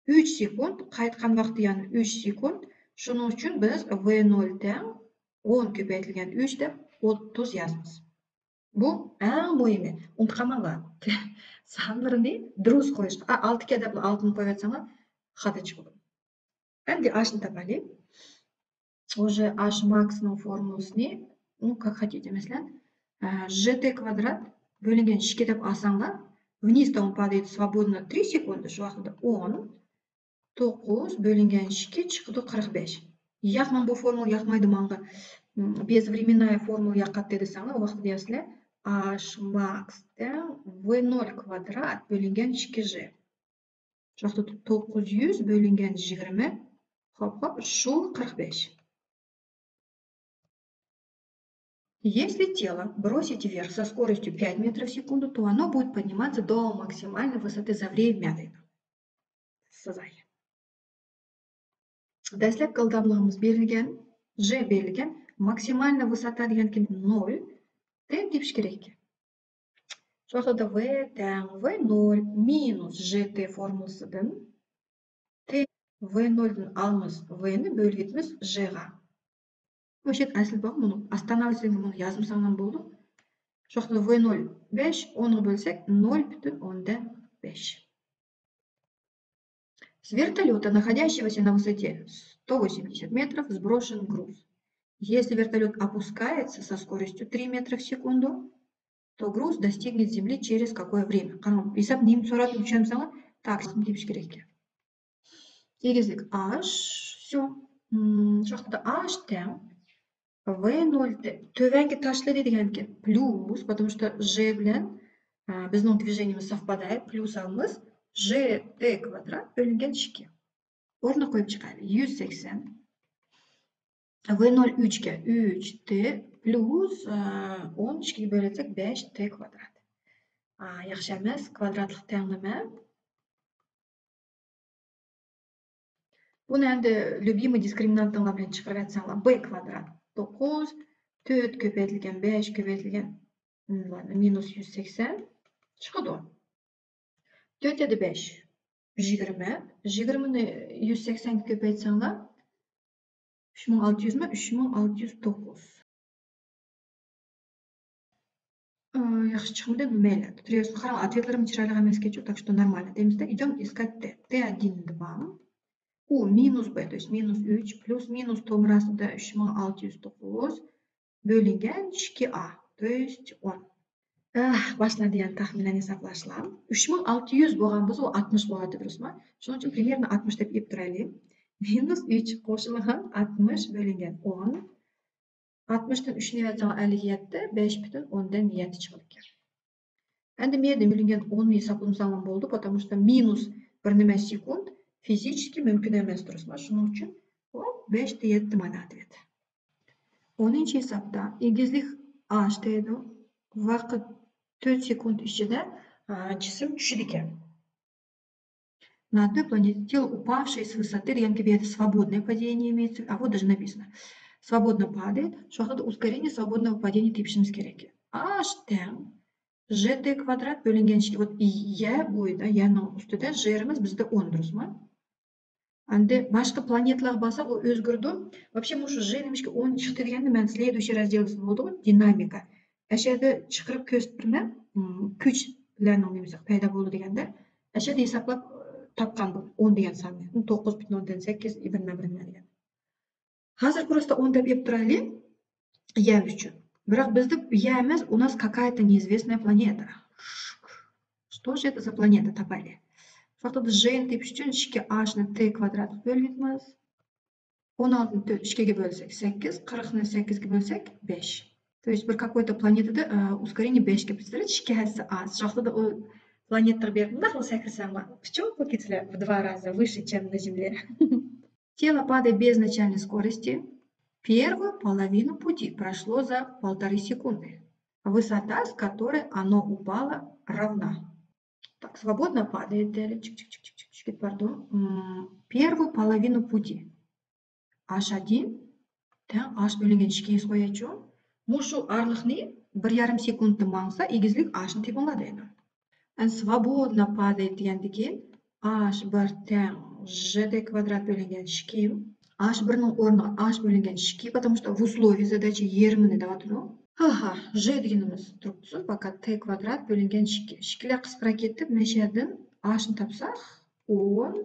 ئۈچ سېكۇنت، قايتقان ۋاقتى يەنە ئۈچ سېكۇنت. شۇنىڭ ئۈچۈن بىز V نول تەڭ ئون كۆپەيتىلگەن ئۈچ دەپ ئوتتۇز يازىمىز. بۇ ئەڭ مۇھىمى. ئۇنتۇپ قالماڭلار. سانلىرىنى دۇرۇس قويۇشقا، ئالتە كەدەپلا ئالتىنى قويۇۋەتسەڭلار، خاتا چىقىدۇ. ئەمدى ئاشنى تاپايلى. Уже ئاش ماكسنىڭ فورمۇلىسىنى، ну, как хотите, مەسىلەن، ژ تى كۋادرات بۆلۈنگەن ئىككى دەپ ئالساڭلار، вниз-то он падает свободно три секунды, شۇ ۋاقىتتا ئون، توققۇز بۆلۈنگەن ئىككى چىقىدۇ قىرىق بەش. ياق، ماڭا بۇ فورمۇلا ياقمايدۇ، ماڭا بېزۋرېменنايا فورمۇلا ياقاتتى دېسەڭلار، ئۇ ۋاقىتتا دېيەرسىلەر ئاش ماكس تەڭ ۋ نول كۋادرات بۆلۈنگەن ئىككى ژ. شۇ ۋاقىتتا توققۇز يۈز بۆلۈنگەن يىگىرمە، خوپ، خوپ، شۇ قىرىق بەش. Если тело бросить вверх со скоростью пять метров в секунду, то оно будет подниматься до максимальной высоты за время, دەيدۇ. سىزاي. دەسلەپكى ئىلداملىقىمىز بېرىلگەن، ژ بېرىلگەن، ماكسىمالنىي ۋىساتا دېگەنكى نول، تېن تېپىش كېرەك ئىكەن. شۇ ۋاقىتتا ۋ تەڭ ۋ نول مىنۇس ژ تى فورمۇلىسىدىن تى ۋ نولدىن ئالىمىز ۋنى بۆلۈۋېتىمىز ژغا. مۇشۇ ئەسلى بار، مۇنى ئاستاناۋىسىڭ مۇنى يازمىساڭلار بولىدۇ. شۇ ۋاقىتتا ۋ نول بەش، ئونغا بۆلسەك نول پۈتۈن ئوندىن بەش. С вертолёта, находящегося на высоте сто восемьдесят метров, сброшен груз. Если вертолёт опускается со скоростью три метра в секунду, то груз достигнет земли через какое время? قاراڭ، ھېساب نېمە سوراتنى چۈشەنمىسەڭلار، تاكسىنى تېپىش كېرەك ئىكەن. ئېگىزلىك ئاش، всё. شۇ ۋاقىتتا ئاش تەڭ ۋ نول تۆۋەنگە تاشلىدى دېگەنكى پليۇس، потому что ژ بىلەن، ئە، بىزنىڭ движениемىز совпадает، پليۇس ئالىمىز ژ تى كۋادرات بۆلۈنگەن ئىككى. ئورنىغا قويۇپ چىقايلى. يۈز سەكسەن. ۋ نول ئۈچكە ئۈچ تى پليۇس، ئە، ئون ئىككىگە بۆلسەك بەش تى كۋادرات. ئا، ياخشى ئەمەس، كۋادراتلىق تەڭلىمە. بۇنى ئەمدى لۈبىمىي دىسكرىمىنانتىڭلار بىلەن چىقىرىۋەتسەڭلار، ب كۋادرات توققۇز، تۆت كۆپەيتىلگەن بەش كۆپەيتىلگەن، مم، مىنۇس يۈز سەكسەن چىقىدۇ. تۆت يەتتە بەش، يىگىرمە. يىگىرمىنى يۈز سەكسەنگە كۆپەيتسەڭلار، ئۈچ مىڭ ئالتە يۈزمۇ؟ ئۈچ مىڭ ئالتە يۈز توققۇز. ئى، ياخشى چىقمىدى، مەيلى. تۇرۇۋەرسۇن. قاراڭ، ئاتۋېتلىرىم چىرايلىق ئەمەسكەنچۇ، так что нормально دەيمىز-دە. Идём искать т. т один два. ئۇ مىنۇس ب، то есть مىنۇس ئۈچ، پلۇس مىنۇس تومۇر ئاستىدا ئۈچ مىڭ ئالتە يۈز توققۇز بۆلۈنگەن ئىككى ئا، то есть ئون. ئاھ، باشلاندى يەنە تەخمىنەن ھېسابلاشلار. ئۈچ مىڭ ئالتە يۈز بولغان بولسا، ئۇ ئاتمىش بولاتتى، دۇرۇسمۇ؟ شۇنىڭ ئۈچۈن پرىمېرنو ئاتمىش دەپ ئېلىپ تۇرايلى. مىنۇس ئۈچ قوشۇلغان ئاتمىش بۆلۈنگەن ئون. ئاتمىشتىن ئۈچنى ئايرىساڭ ئەللىك يەتتە، بەش پۈتۈن ئوندىن يەتتە چىقىدىكەن. ئەمدى مەيەردىن بۆلۈنگەن ئوننى ھېسابلىمىساڭمۇ بولىدۇ، потому что مىنۇس بىر نېمە سېكۇنت فىزىكىسكى مۇمكىن ئەمەس، دۇرۇسمۇ؟ شۇنىڭ ئۈچۈن ئۇ بەش تى يەتتە مانا ئاتۋېت. ئونىنچى ھېسابتا ئېگىزلىك ئاش دەيدۇ. ۋاقىت تۆت سېكۇنت ئىچىدە، ئا، جىسىم چۈشىدىكەن. На одной планете тело, упавшее с высоты دېگەنكى بۇ يەردە свободное падение имеется, а вот даже написано. Свободно падает. شۇ ۋاقىتتا ускорение свободного падения تېپىشىمىز كېرەك. ئاش تەڭ ژ تى كۋادرات بۆلۈنگەن ئىككى. Вот يەر بويىدا، يەرنىڭ ئۈستىدە ژېرىمىز بىزدە ئون، دۇرۇسمۇ؟ ئەمدى باشقا پلانېتىلارغا بارساق، ئۇ ئۆزگىرىدۇ. Вообще، مۇشۇ ژ نېمىشقا ئون چىقتى دېگەننى مەن سلېدۇيشىي رازدېلدا بولىدىغۇ، دىنامىكا. ئەشەدە چىقىرىپ كۆرسىتىپ بېرىمەن، م، كۈچلەرنىڭ نېمىسى پەيدا بولدى دېگەندە، ئەشەدە ھېسابلاپ، ئى، تاپقان بۇ ئون دېگەن ساننى. توققۇز پۈتۈن ئوندىن سەككىز، بىلمە، بىلمە دېگەن. ھازىر просто ئون دەپ ئېلىپ تۇرايلى يەر ئۈچۈن. بىراق بىزدە يەر ئەمەس، у нас какая-то неизвестная планета. Тоже это за планета تاپايلى. شۇ ۋاقىتتا G نى تېپىش ئۈچۈن ئىككى H نى T كۋادراتقا بۆلىمىز. ئون ئالتىنى تۆت ئىككىگە بۆلسەك سەككىز، قىرىقنى سەككىزگە بۆلسەك بەش. То есть بىر какой-то планетада ускорение بەشكە بىتىرىدۇ، ئىككى ھەسسە ئاز. شۇ ۋاقىتتا ئۇ планетىغا بېرىپ مۇنداق قىلىپ سەكرىسەڭ، почему كتله в два раза выше, чем на Земле. Тело падает без начальной скорости. Первую половину пути прошло за полторы секунды. Высота, с которой оно упало, равна. Так, свободно падает, пардон. Первую половину пути. H один تەڭ H بۆلۈنگەن ئىككى يۈز قويايچۇ. مۇشۇ ئارىلىقنى بىر يارىم سېكۇنتتا ماڭسا، ئېگىزلىك H نى تېپىڭلار دەيدۇ. ئەن سۋابودنا پادايت دېگەندىكىن H بىر تەڭ G T كۋادرات بۆلۈنگەن ئىككى. H بىرنىڭ ئورنىغا H بۆلۈنگەن ئىككى، потому что в условии задачи يېرىمىنى دەۋاتىدۇ. ھا ھا، G دېگىنىمىز تۇرۇپتۇ، پەقەت T كۋادرات بۆلۈنگەن ئىككى. ئىككىلەر قىسقىراپ كېتىپ، مەشەدىن H نى تاپساق، ئون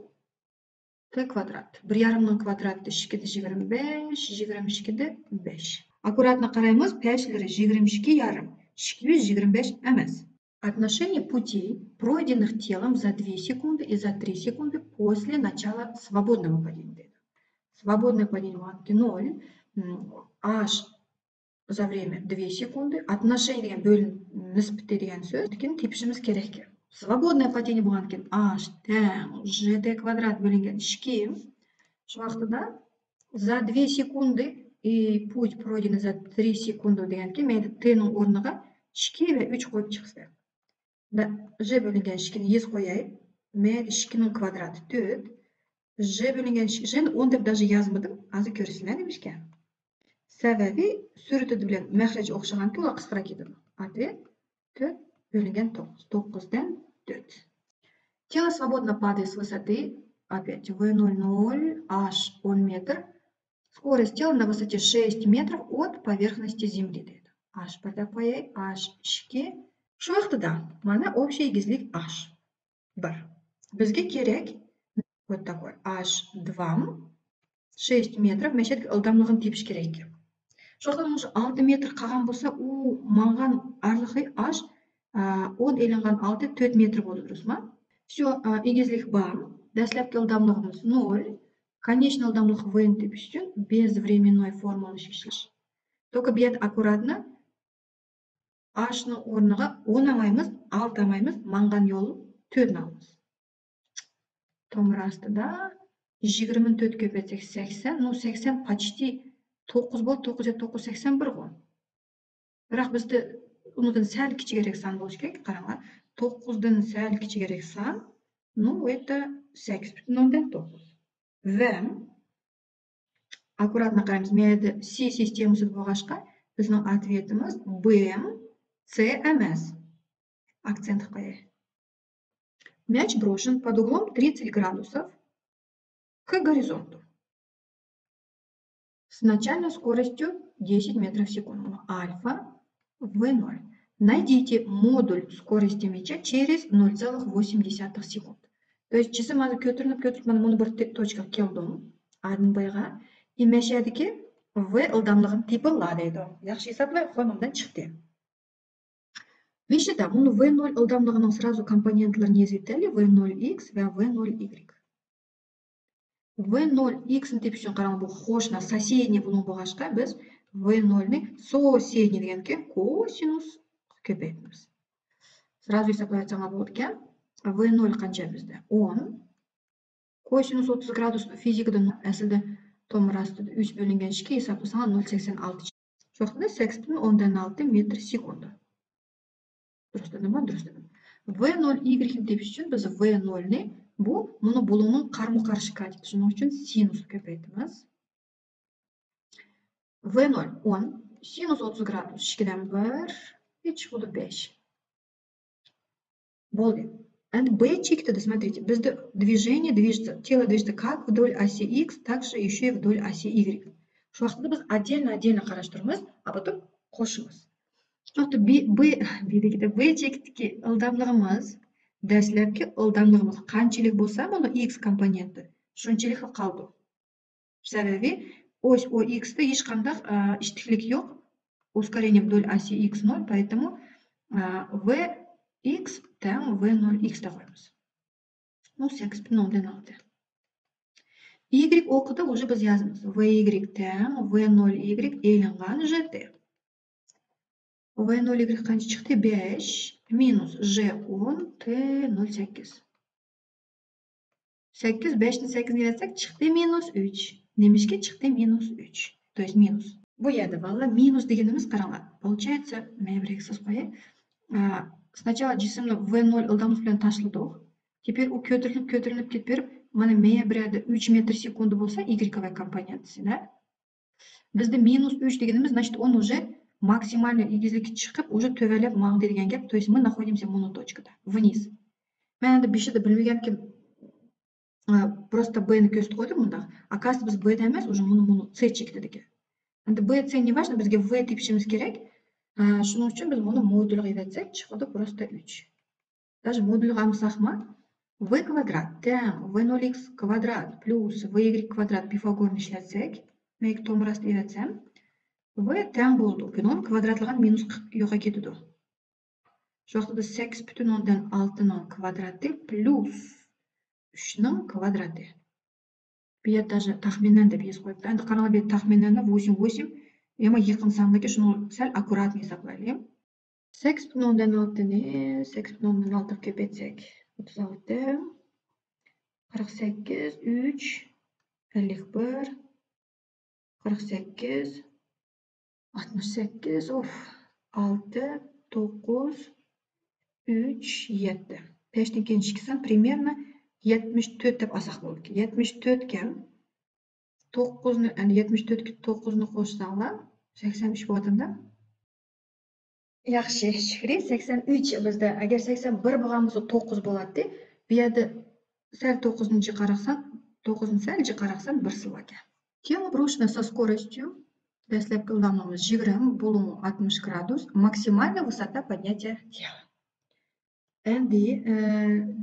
T كۋادرات. بىر يارىمنىڭ كۋادراتى ئىككىدە يىگىرمە بەش، يىگىرمە ئىككىدە بەش. ئاككۇراتنى قارايمىز، پەشلىرى يىگىرمە ئىككى يارىم، ئىككى يۈز يىگىرمە بەش ئەمەس. Отношение путей, пройденных телом за две секунды и за три секунды после начала свободного падения دەيدۇ. Свободное падение بولغاندىكىن نول، م، H за время две секунды. отношение دېگەن بۆلۈم نىسبىتى دېگەن سۆز. لېكىن تېپىشىمىز كېرەككەن. Свободное падение بولغاندىكىن H تەڭ G T كۋادرات بۆلۈنگەن ئىككى. شۇ ۋاقتىدا за две секунды и путь пройденный за три секунды دېگەنكى، مەيلى T نىڭ ئورنىغا ئىككى ۋە ئۈچ قويۇپ چىقسا. G بۆلۈنگەن ئىككىنى يېزىپ قوياي. مەيلى ئىككىنىڭ كۋادراتى تۆت. G بۆلۈنگەن ئىككى، G نى ئون دەپ даже يازمىدىم. ھازىر كۆرىسىلەر نېمىشكە. سەۋەبى سۈرىتى بىلەن مەخرەج ئوخشىغانكى، ئۇلار قىسقىراپ كېتىدۇ. ئاتۋېت تۆت بۆلۈنگەن توققۇز، توققۇزدىن تۆت. Тело свободно падает с высоты, опять, V ноль ноль, H он метр. Скорость тела на высоте шесть метров от поверхности Земли دەيدۇ. H بىر دەپ قوياي، H ئىككى. شۇ ۋاقتىدا مانا ئوبشىي ئېگىزلىك H بىر. بىزگە كېرەك вот такой H два, шесть метров، مەشەدىكى ئىلداملىقىنى تېپىش كېرەك. شۇ ۋاقىتتا مۇشۇ ئالتە مېتىر قالغان بولسا، ئۇ ماڭغان ئارىلىقى H، ئا، ئون ئېلىنغان ئالتە، تۆت مېتىر بولىدۇ، دۇرۇسمۇ؟ Всё، ئا، ئېگىزلىك بار. دەسلەپكى ئىلداملىقىمىز نول. كونېچنىي ئىلداملىق V نى تېپىش ئۈچۈن безвременной формулىنى ئىشلەش. Только بۇ يەردە ئاككۇراتنى H نىڭ ئورنىغا ئون ئالمايمىز، ئالتە ئالمايمىز، ماڭغان يول تۆتنى ئالىمىز. تومۇر ئاستىدا يىگىرمىنى تۆت كۆپەيتسەك سەكسەن، نۇ سەكسەن почتى توققۇز بولۇپ، توققۇز يە توققۇز سەكسەن بىرغۇ. بىراق بىزدە ئۇنىڭدىن سەل كىچىكرەك سان بولۇشى كېرەك. قاراڭلار، توققۇزدىن سەل كىچىكرەك سان، نۇ ئۇ يەردە سەككىز پۈتۈن ئوندىن توققۇز. ۋە ئاككۇراتنى قارايمىز. مەيەردە سى سىستېمىسىدا بولغاچقا، بىزنىڭ ئاتۋېتىمىز بىم سى ئەمەس. ئاكسېنت قوياي. Мяч брошен под углом тридцать градусов к горизонту с начальной скоростью десять метров в секунду. Альфа V ноль. Найдите модуль скорости мяча через ноль целых восемь десятых секунд. То есть جىسىم ھازىر كۆتۈرۈلۈپ، كۆتۈرۈلۈپ، مانا مۇنۇ بىر تى-، توچكىغا كەلدىم. ئادىن بايغا. ئى مەشەدىكى V ئىلداملىقىنى تېپىڭلار دەيدۇ. ياخشى ھېسابلاي، قويمامدىن چىقتى. مۇشۇدا مۇنۇ V نول ئىلداملىقىنىڭ سرازۇ كومپونېنتلىرىنى يېزىۋېتەيلى، V نول X ۋە V نول Y. V نول X نى تېپىش ئۈچۈن قاراڭ، بۇ قوشنا، соседний بۇنىڭ بولغاچقا، بىز V نول نى سوسېدنىي دېگەنكى كوسىنۇس كۆپەيتىمىز. سرازۇ ھېسابلاۋەتسەڭلار بولىدىكەن. V نول قانچە بىزدە؟ ئون. كوسىنۇس ئوتتۇز گرادۇس فىزىكىدىن ئەسلىدە تومۇر ئاستىدا ئۈچ بۆلۈنگەن ئىككى ھېسابلىساڭلار نول سەكسەن ئالتە. شۇ ۋاقىتتا سەكسەن ئوندىن ئالتە مېتىر سېكۇندا. دۇرۇس دېدىممۇ؟ دۇرۇس دېدىم. V نول Y نى تېپىش ئۈچۈن بىز V نول نى بۇ، مۇنۇ بۇلۇڭنىڭ قارمۇ قارشى كاتېتى، شۇنىڭ ئۈچۈن سىنۇسقا كۆپەيتىمىز. V نول ئون، سىنۇس ئوتتۇز گرادۇس ئىككىدىن بىر، ئىككى بولدى بەش. بولدى. Endi B چېكىتىدە، смотрите, بىزدە движение движется, тело движется как вдоль оси X, так же ещё и вдоль оси Y. شۇ ۋاقىتتا بىز отдельно، отдельно قاراش تۇرىمىز، а потом قوشىمىز. شۇ ۋاقىتتا B، B، B دېگىنى B چېكىتىدىكى ئىلداملىقىمىز، دەسلەپكى ئىلداملىقىمىز قانچىلىك بولسا، مانا X كومپونېنتى شۇنچىلىكلا قالىدۇ. سەۋەبى ось O X دا ھېچقانداق، ئە، ئىتتىكلىك يوق. Ускорение вдоль оси X ноль, поэтому, ئە، V x تەڭ v نول x دەپ قويىمىز. بۇ سەككىز پۈتۈن ئوندىن ئالتە. ئىگرېك ئوقىدا ئۇژې بىز يازىمىز. V y تەڭ v نول ئىگرېك ئېلىنغان ژ تى. V نول ئىگرېك قانچە چىقتى؟ بەش مىنۇس ژ ئون تى نول سەككىز. سەككىز، بەشنى سەككىزگە ئەتسەك، چىقتى مىنۇس ئۈچ. نېمىشقا چىقتى مىنۇس ئۈچ؟ То есть минус. بۇ يەردە، بالىلار، مىنۇس دېگىنىمىز، قاراڭلار. Получается، مەن بىر ئېكسىز قوياي. ئا، سناچالا جىسىمنى ۋ نول ئىلداملىق بىلەن تاشلىدۇق. تېپىر ئۇ كۆتۈرۈلۈپ، كۆتۈرۈلۈپ كېتىپ بېرىپ، مانا مەيە بىر يەردە ئۈچ مېتىر سېكۇندا بولسا، ئىگرېكوۋاي كومپونېنتىسى نە؟ بىزدە مىنۇس ئۈچ دېگىنىمىز، значит، ئون ئۇژې ماكسىمالنىي ئېگىزلىككە چىقىپ، ئۇژې تۆۋەنلەپ ماڭدى دېگەن گەپ. То есть мы находимся в моноточкада, вниз. مەن ئەمدى بېشىدا بىلمىگەنتىم، ئا، просто بنى كۆرسىتىپ قويدۇم مۇنداق. Оказывается، بىز بدا ئەمەس، ئۇژې مۇنۇ، مۇنۇ سى چېكىتىدىكەن. ئەمدى ب، سى не важно، بىزگە ۋ تېپىشىمىز كېرەك. ئا، شۇنىڭ ئۈچۈن بىز بۇنى مودۇلغا ئېلىۋەتسەك، چىقىدۇ просто ئۈچ. Даже مودۇلغا ئالمىساقمۇ، ۋ كۋادرات تەڭ ۋ نول ئىكس كۋادرات پلۇس ۋ ئىگرېك كۋادرات پىفاگورنى ئىشلەتسەك، مەن تومۇر ئاستى ئېلىۋەتسەم، ۋ تەڭ بولىدۇ بۇنىڭ كۋادراتلىغان مىنۇس قىرىق يوققا كېتىدۇ. شۇ ۋاقىتتا سەككىز پۈتۈن ئوندىن ئالتىنىڭ كۋادراتى پلۇس ئۈچنىڭ كۋادراتى. بۇ يەردە даже تەخمىنەن دەپ يېزىپ قويۇپتۇ. ئەمدى قاراڭلار، بۇ يەردە تەخمىنەن ۋوسيم ۋوسيم، ئەمما يېقىن ساندىكى، شۇنى سەل ئاككۇراتنى ھېسابلايلى. سەككىز پۈتۈن ئوندىن ئالتىنى، سەككىز پۈتۈن ئوندىن ئالتىغا كۆپەيتسەك، ئوتتۇز ئالتە، قىرىق سەككىز، ئۈچ، ئەللىك بىر، قىرىق سەككىز، ئاتمىش سەككىز، ئوف، ئالتە، توققۇز، ئۈچ، يەتتە. بەشتىن كېيىن ئىككى سان، примерно يەتمىش تۆت دەپ ئالساق بولىدىكەن. يەتمىش تۆتكەن. توققۇزنى، يەنى يەتمىش تۆتكە توققۇزنى قوشساڭلار، سەكسەن ئۈچ بولاتتى. ياخشى، شۈكرى، سەكسەن ئۈچ بىزدە. ئەگەر سەكسەن بىر بولغان بولسا، توققۇز بولاتتى. بۇ يەردە سەل توققۇزنى جىقاراقسان، توققۇزنى سەل جىقاراقسان، بىرسى باركەن. Тело вручное со скоростью، دەسلەپكى ئىلداملىقىمىز يىگىرمە، بۇلۇڭ ئاتمىش گرادۇس، максимальная высота поднятия тела. ئەمدى، ئە،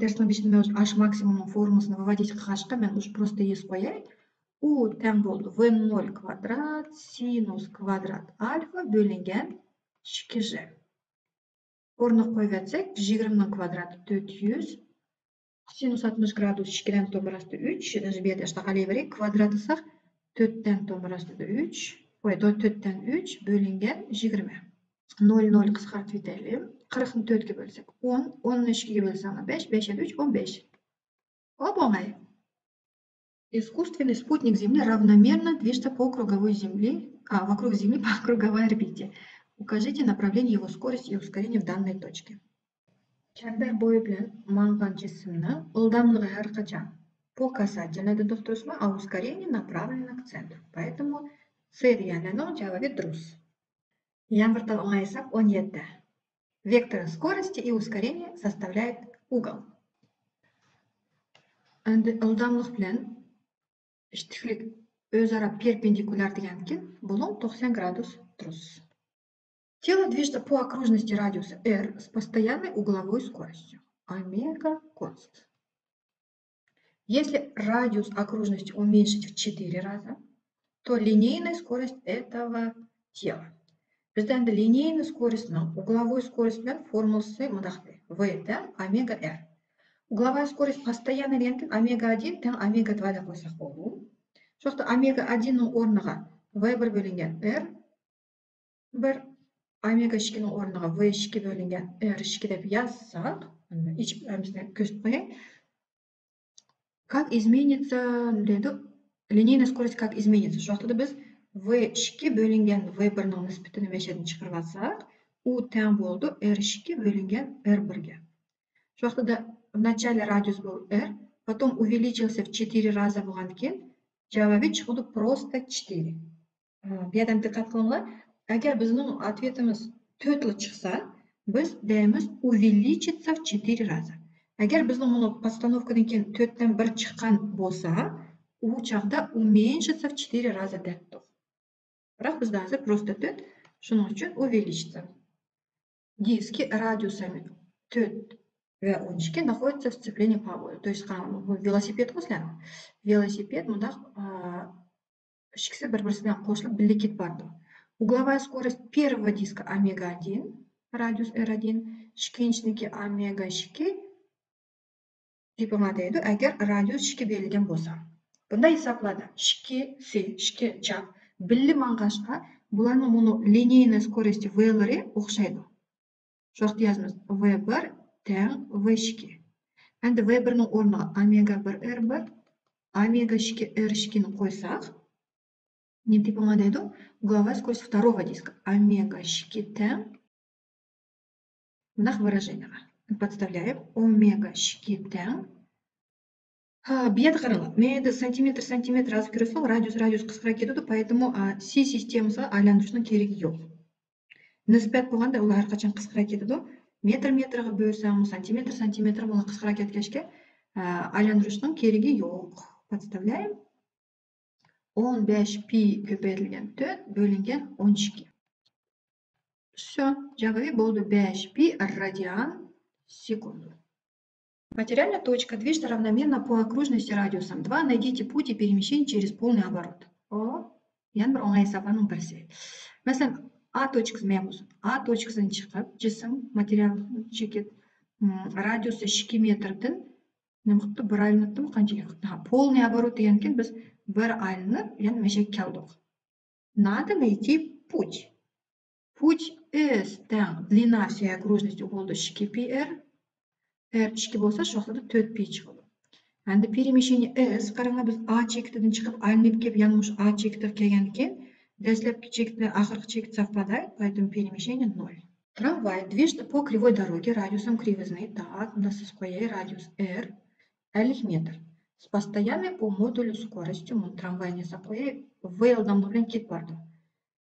دەرسنىڭ بېشىدا مەن ئاشۇ ماكسىمۇمنىڭ فورمۇلىسىنى выводить قىلغاچقا، مەن مۇشۇ просто يېزىپ قوياي. ئۇ تەڭ بولىدۇ ۋ نول كۋادرات سىنۇس كۋادرات ئالفا بۆلۈنگەن ئىككى ژ. ئورنىغا قويۇۋەتسەك، يىگىرمىنىڭ كۋادراتى تۆت يۈز، سىنۇس ئاتمىش گرادۇس ئىككىدىن تومۇر ئاستى ئۈچ، بۇ يەردە ئاشۇنداق قالىۋېرەي، كۋادراتلىساق، تۆتتىن تومۇر ئاستىدا ئۈچ، ۋاي، تۆتتىن ئۈچ بۆلۈنگەن يىگىرمە. نول، نول قىسقارتىۋېتەيلى. قىرىقنى تۆتكە بۆلسەك، ئون، ئوننى ئىككىگە بۆلسەڭ، بەش، بەش يەتتە ئۈچ، ئون بەش. ئوبوڭاي. Искусственный спутник Земли равномерно движется по круговой Земли, а, вокруг Земли по круговой орбите. Укажите направление его скорости и ускорения в данной точке. چەمبەر بويى بىلەن ماڭغان جىسىمنىڭ ئىلداملىقى ھەر قاچان по касательной دېدۇق، دۇرۇسمۇ؟ А ускорение направлено к центру. Поэтому سى دېگەنلەرنىڭ جاۋابى دۇرۇس. يەنە بىر تال ئوڭايساق، ئون يەتتە. Вектор скорости и ускорения составляет угол. ئەمدى ئىلداملىق بىلەن ئىتتىكلىك ئۆزئارا پېرپېندىكۇلار دېگەندىكىن، بۇلۇڭ توقسان گرادۇس تۇرۇس. Тело движется по окружности радиуса r с постоянной угловой скоростью омега конст. Если радиус окружности уменьшить в четыре раза, то линейная скорость этого тела. بىزدە ئەمدى لىنىيەنىي سكورىستنىڭ ئۇگلوۋوي سكورىست بىلەن فورمۇلىسى مۇنداق، ۋ تەڭ ئومېگا ئېر. ئۇگلوۋايا سكورىست پوستاياننىي دېگەندىكىن، ئومېگا ئاددىن تەڭ ئومېگا دوا دەپ قويساق بولىدۇ. شۇ ۋاقىتتا ئومېگا ئاددىننىڭ ئورنىغا ۋ بىر بۆلۈنگەن ئېر بىر، ئومېگا ئىككىنىڭ ئورنىغا ۋ ئىككى بۆلۈنگەن ئېر ئىككى دەپ يازساق، ئېچىپ ھەممىسىنى كۆرسىتىپ قوياي. Как изменится دەيدۇ، لىنىيەنىي سكورىست как изменится. شۇ ۋاقىتتا بىز ۋ ئىككى بۆلۈنگەن ۋ بىرنىڭ نىسبىتىنى مەشەدىن چىقىرىۋالساق، ئۇ تەڭ بولىدۇ ئېر ئىككى بۆلۈنگەن ئېر بىرگە. شۇ ۋاقىتتا в начале радиус был r, потом увеличился в четыре раза بولغاندىكىن، جاۋابى چىقىدۇ просто четыре. بۇ يەردە دىققەت قىلىڭلار، ئەگەر بىزنىڭ ئاتۋېتىمىز تۆتلا چىقسا، بىز دەيمىز увеличится в четыре раза. ئەگەر بىزنىڭ مۇنۇ پوستانوۋكىدىن كېيىن تۆتتىن بىر چىققان بولسا، ئۇ چاغدا уменьшится в четыре раза دەپتۇق. بىراق بىزدە ھازىر просто تۆت، شۇنىڭ ئۈچۈن увеличится. Диски радиусами тۆт ۋە ئون ئىككى находятся в сцеплении по обоим. То есть قاراڭ، بۇ ۋېلوسىپېد غۇ سىلەرنىڭ. ۋېلوسىپېد مۇنداق، ئىككىسى بىر-بىرسى بىلەن قوشۇلۇپ بىللە كېتىپ بارىدۇ. Угловая скорость первого диска омега один. رادىيۇس ئېر ئادىن، ئىككىنچىسىنىڭكى ئومېگا ئىككى، تېپىڭلار دەيدۇ، ئەگەر رادىيۇس ئىككى بېرىلگەن بولسا. بۇنداق ھېسابلاردا ئىككى سى، ئىككى چاق بىللە ماڭغاچقا، بۇلارنىڭ مۇنۇ لىنىينىي سكورىستى ۋېلىرى ئوخشايدۇ. شۇ ۋاقىتتا يازىمىز، ۋې بىر تەڭ ۋې ئىككى. ئەمدى ۋې بىرنىڭ ئورنىغا ئومېگا بىر ئېر بىر، ئومېگا ئىككى ئېر ئىككىنى قويساق، نېمە تېپىڭلار دەيدۇ؟ Угловая скорость второго диска. ئومېگا ئىككى تەڭ. مۇنداق выражениеغا подставляем. ئومېگا ئىككى تەڭ. ھا، بۇ يەردە قاراڭلار. مەيدە سانتىمېتىر، سانتىمېتىر ھازىر كۆرۈسىڭىز، رادىيۇس، رادىيۇس قىسقىراپ كېتىدۇ. Поэтому، ئا، سى سىستېمىسىغا ئايلاندۇرۇشنىڭ كېرىكى يوق. نىسبەت بولغاندا ئۇلار ھەر قاچان قىسقىراپ كېتىدۇ. مېتىر مېتىرغا بۆلسەڭمۇ، سانتىمېتىر سانتىمېتىرغا ئۇلار قىسقىراپ كەتكەچكە، ئا، ئايلاندۇرۇشنىڭ كېرىكى يوق. Подставляем. ئون بەش پى كۆپەيتىلگەن تۆت بۆلۈنگەن ئون ئىككى. Всё، جاۋابى بولدى بەش پى رادىيان سېكۇنت. Материальная точка движется равномерно по окружности радиусом два. Найдите путь и перемещение через полный оборот. ئۇ يەنە بىر ئوڭاي ھېسابلارنىڭ بىرسى. مەسىلەن، ئا توچكىسى مەن بولسۇن. ئا توچكىسىدىن چىقىپ، جىسىم، ماتېرىيال، چېكىت، م، رادىيۇسى ئىككى مېتىردىن نېمە قىپتۇ؟ بىر ئايلىنىپتىمۇ؟ قانچىلىك؟ ھا، полный оборот دېگەنكىن بىز بىر ئايلىنىپ، يەنە مەشەگە كەلدۇق. Надо найти путь. Путь ئىس تەڭ длина всей окружности بولىدۇ ئىككى پى ئېر. ئېر ئىككى بولسا، شۇ ۋاقىتتا تۆت پى چىقىدۇ. ئەمدى перемещение ئىس، قاراڭلار، بىز ئا چېكىتىدىن چىقىپ، ئايلىنىپ كېلىپ، يەنە مۇشۇ ئا چېكىتىگە كەلگەندىكىن، دەسلەپكى چېكىت بىلەن ئاخىرقى چېكىت سوۋپادايدۇ، поэтому перемещение نول. Трамвай движется по кривой дороге радиусом кривизны. Так، مۇنداق سىزىپ قوياي، رادىيۇس ئېر. ئەللىك مېتىر. С постоянной по модулю скоростью. مۇنى ترامۋاينى ياساپ قوياي. ۋې ئالداملىق بىلەن كېتىپ بارىدۇ.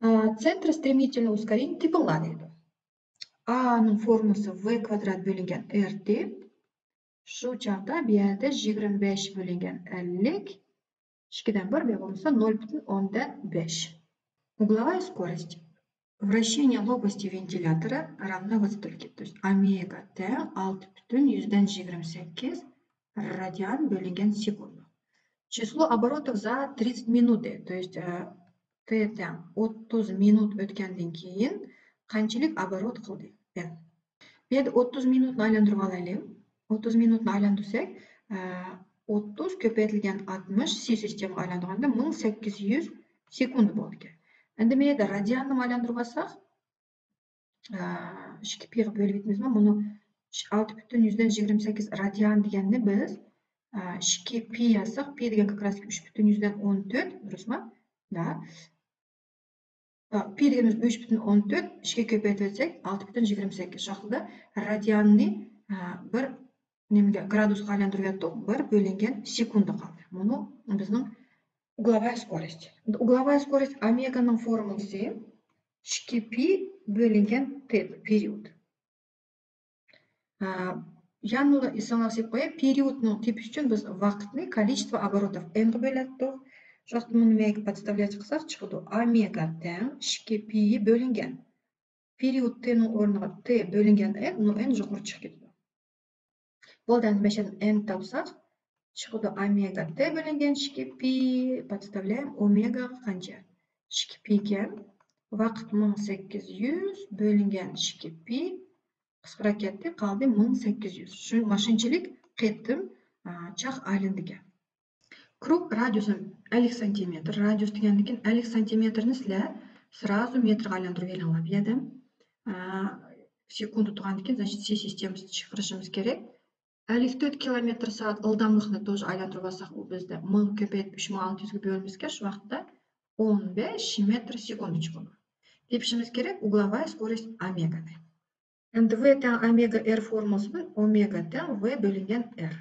ئا، центр стремительного ускорения تېپىڭلار دەيدۇ. ئانىڭ فورمۇلىسى ۋې كۋادرات بۆلۈنگەن ئېر تى. شۇ چاغدا بۇ يەردە يىگىرمە بەش بۆلۈنگەن ئەللىك، ئىككىدىن بىر، بۇ بولمىسا نول پۈتۈن ئوندىن بەش. Угловая скорость вращения лопасти вентилятора равна высоты. То есть ئومېگا تەڭ ئالتە پۈتۈن يۈزدىن يىگىرمە سەككىز رادىيان بۆلۈنگەن سېكۇنت. Число оборотов за тридцать минут. То есть، ئە، تى تەڭ ئوتتۇز مىنۇت ئۆتكەندىن كېيىن قانچىلىك ئوبوروت قىلدى؟ ئېن. بۇ يەردە ئوتتۇز مىنۇتنى ئايلاندۇرۇپ ئالايلى. ئوتتۇز مىنۇتنى ئايلاندۇرساق، ئە، ئوتتۇز كۆپەيتىلگەن ئاتمىش سى سىستېمىغا ئايلاندۇرغاندا مىڭ سەككىز يۈز سېكۇنت بولىدىكەن. ئەمدى بۇ يەردە رادىياننى ئايلاندۇرۇۋالساق، ئىككى پىغا بۆلۈۋېتىمىزمۇ؟ مۇنۇ ئالتە پۈتۈن يۈزدىن يىگىرمە سەككىز رادىيان دېگەننى بىز، ئىككى پى يازساق، پى دېگەن как раз ئۈچ پۈتۈن يۈزدىن ئون تۆت، دۇرۇسمۇ؟ پى دېگىنىمىز ئۈچ پۈتۈن ئون تۆت، ئىككىگە كۆپەيتىۋەتسەك، ئالتە پۈتۈن يىگىرمە سەككىز. شۇ ۋاقىتتا رادىياننى، بىر نېمىگە، گرادۇسقا ئايلاندۇرۇۋەتتۇق، بىر بۆلۈنگەن سېكۇنتقا قالدى. مۇنۇ بىزنىڭ угловая скорость. Угловая скорость ئومېگانىڭ فورمۇلىسى ئىككى پى بۆلۈنگەن تى، период. ئا، يەنىلا ئېسىڭلارغا سېلىپ قوياي، периодنى تېپىش ئۈچۈن بىز ۋاقىتنى количество оборотов ئېنغا بۆلەتتۇق. شۇ ۋاقىتتا بۇنى مەيگە подставлять قىلساق چىقىدۇ. ئومېگا تەڭ ئىككى پى بۆلۈنگەن. Период تىنىڭ ئورنىغا تى بۆلۈنگەن ئېن، نو ئېن يۇقىرى چىقىپ كېتىدۇ. بولدى، ئەمدى مەشەدىن ئېن تاپساق، چىقىدۇ ئومېگا تى بۆلۈنگەن ئىككى پى، подставляем ئومېگاغا قانچە؟ ئىككى پى ئىكەن. ۋاقىت مىڭ سەككىز يۈز بۆلۈنگەن ئىككى پى، قىسقىراپ كەتتى، قالدى مىڭ سەككىز يۈز. شۇ، ماشۇنچىلىك قېتىم، ئا، چاق ئايلىنىدىكەن. كروك رادىيۇسى ئەللىك سانتىمېتىر. رادىيۇس دېگەندىكىن ئەللىك سانتىمېتىرنى سىلەر سرازۇ مېتىرغا ئايلاندۇرۇۋېلىڭلار. بۇ يەردە، ئا، سېكۇنت تۇرغاندىكىن، значит، سى سىستېمىسىنى چىقىرىشىمىز كېرەك. ئەللىك تۆت كىلومېتىر سائەت ئىلداملىقنى توشۇ ئايلاندۇرۇۋالساق، ئۇ بىزدە مىڭ كۆپەيتىپ ئۈچ مىڭ ئالتە يۈزگە بۆلمىسىكەن، شۇ ۋاقىتتا ئون بەش مېتىر سېكۇنت چىقىدۇ. تېپىشىمىز كېرەك ئۇگلوۋايا سكوروست ئومېگانى. ئەمدى ۋې تەڭ ئومېگا ئېر فورمۇلىسىدىن ئومېگا تەڭ ۋې بۆلۈنگەن ئېر.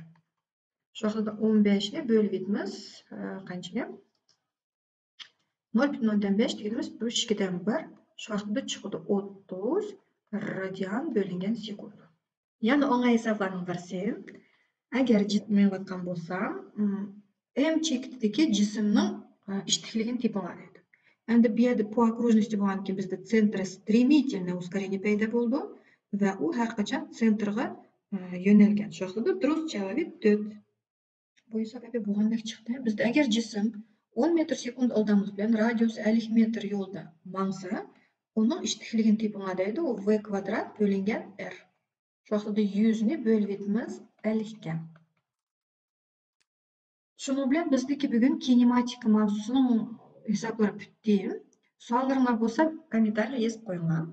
شۇ ۋاقىتتا ئون بەشنى بۆلۈۋېتىمىز، ئە، قانچىلىك؟ نۆل پۈتۈن ئوندىن بەش دېگىنىمىز بۇ ئىككىدىن بىر، شۇ ۋاقىتتا چىقىدۇ ئوتتۇز رادىيان بۆلۈنگەن سېكۇنت. يەنە ئوڭاي ھېسابلارنىڭ بىرسى، ئەگەر جىسىم مېڭىۋاتقان بولسا، ئېم چېكىتىدىكى جىسىمنىڭ، ئە، ئىتتىكلىكىنى تېپىڭلار دەيدۇ. ئەمدى بۇ يەردە по окружности بولغاندىكىن بىزدە центр стремительное ускорение پەيدا بولىدۇ ۋە ئۇ ھەر قاچان سېنتىرغا، ئە، يۆنەلگەن. شۇ ۋاقىتتا دۇرۇس جاۋابى تۆت. بۇ ھېساب ئەپە بولغاندەك چىقتى. بىزدە ئەگەر جىسىم ئون مېتىر سېكۇنت ئىلداملىق بىلەن رادىيۇسى ئەللىك مېتىر يولدا ماڭسا، ئۇنىڭ ئىشتىكلىكىنى تېپىڭلار دەيدۇ، ۋ كۋادرات بۆلۈنگەن ئېر. شۇ ۋاقىتتا يۈزنى بۆلۈۋېتىمىز ئەللىككە. شۇنىڭ بىلەن بىزدىكى بۈگۈن كىنېماتىكا ماۋزۇسىنىڭ ھېسابلىرى پۈتتى. سوئاللىرىڭلار بولسا كوممېنتارىيغا يېزىپ قويۇڭلار.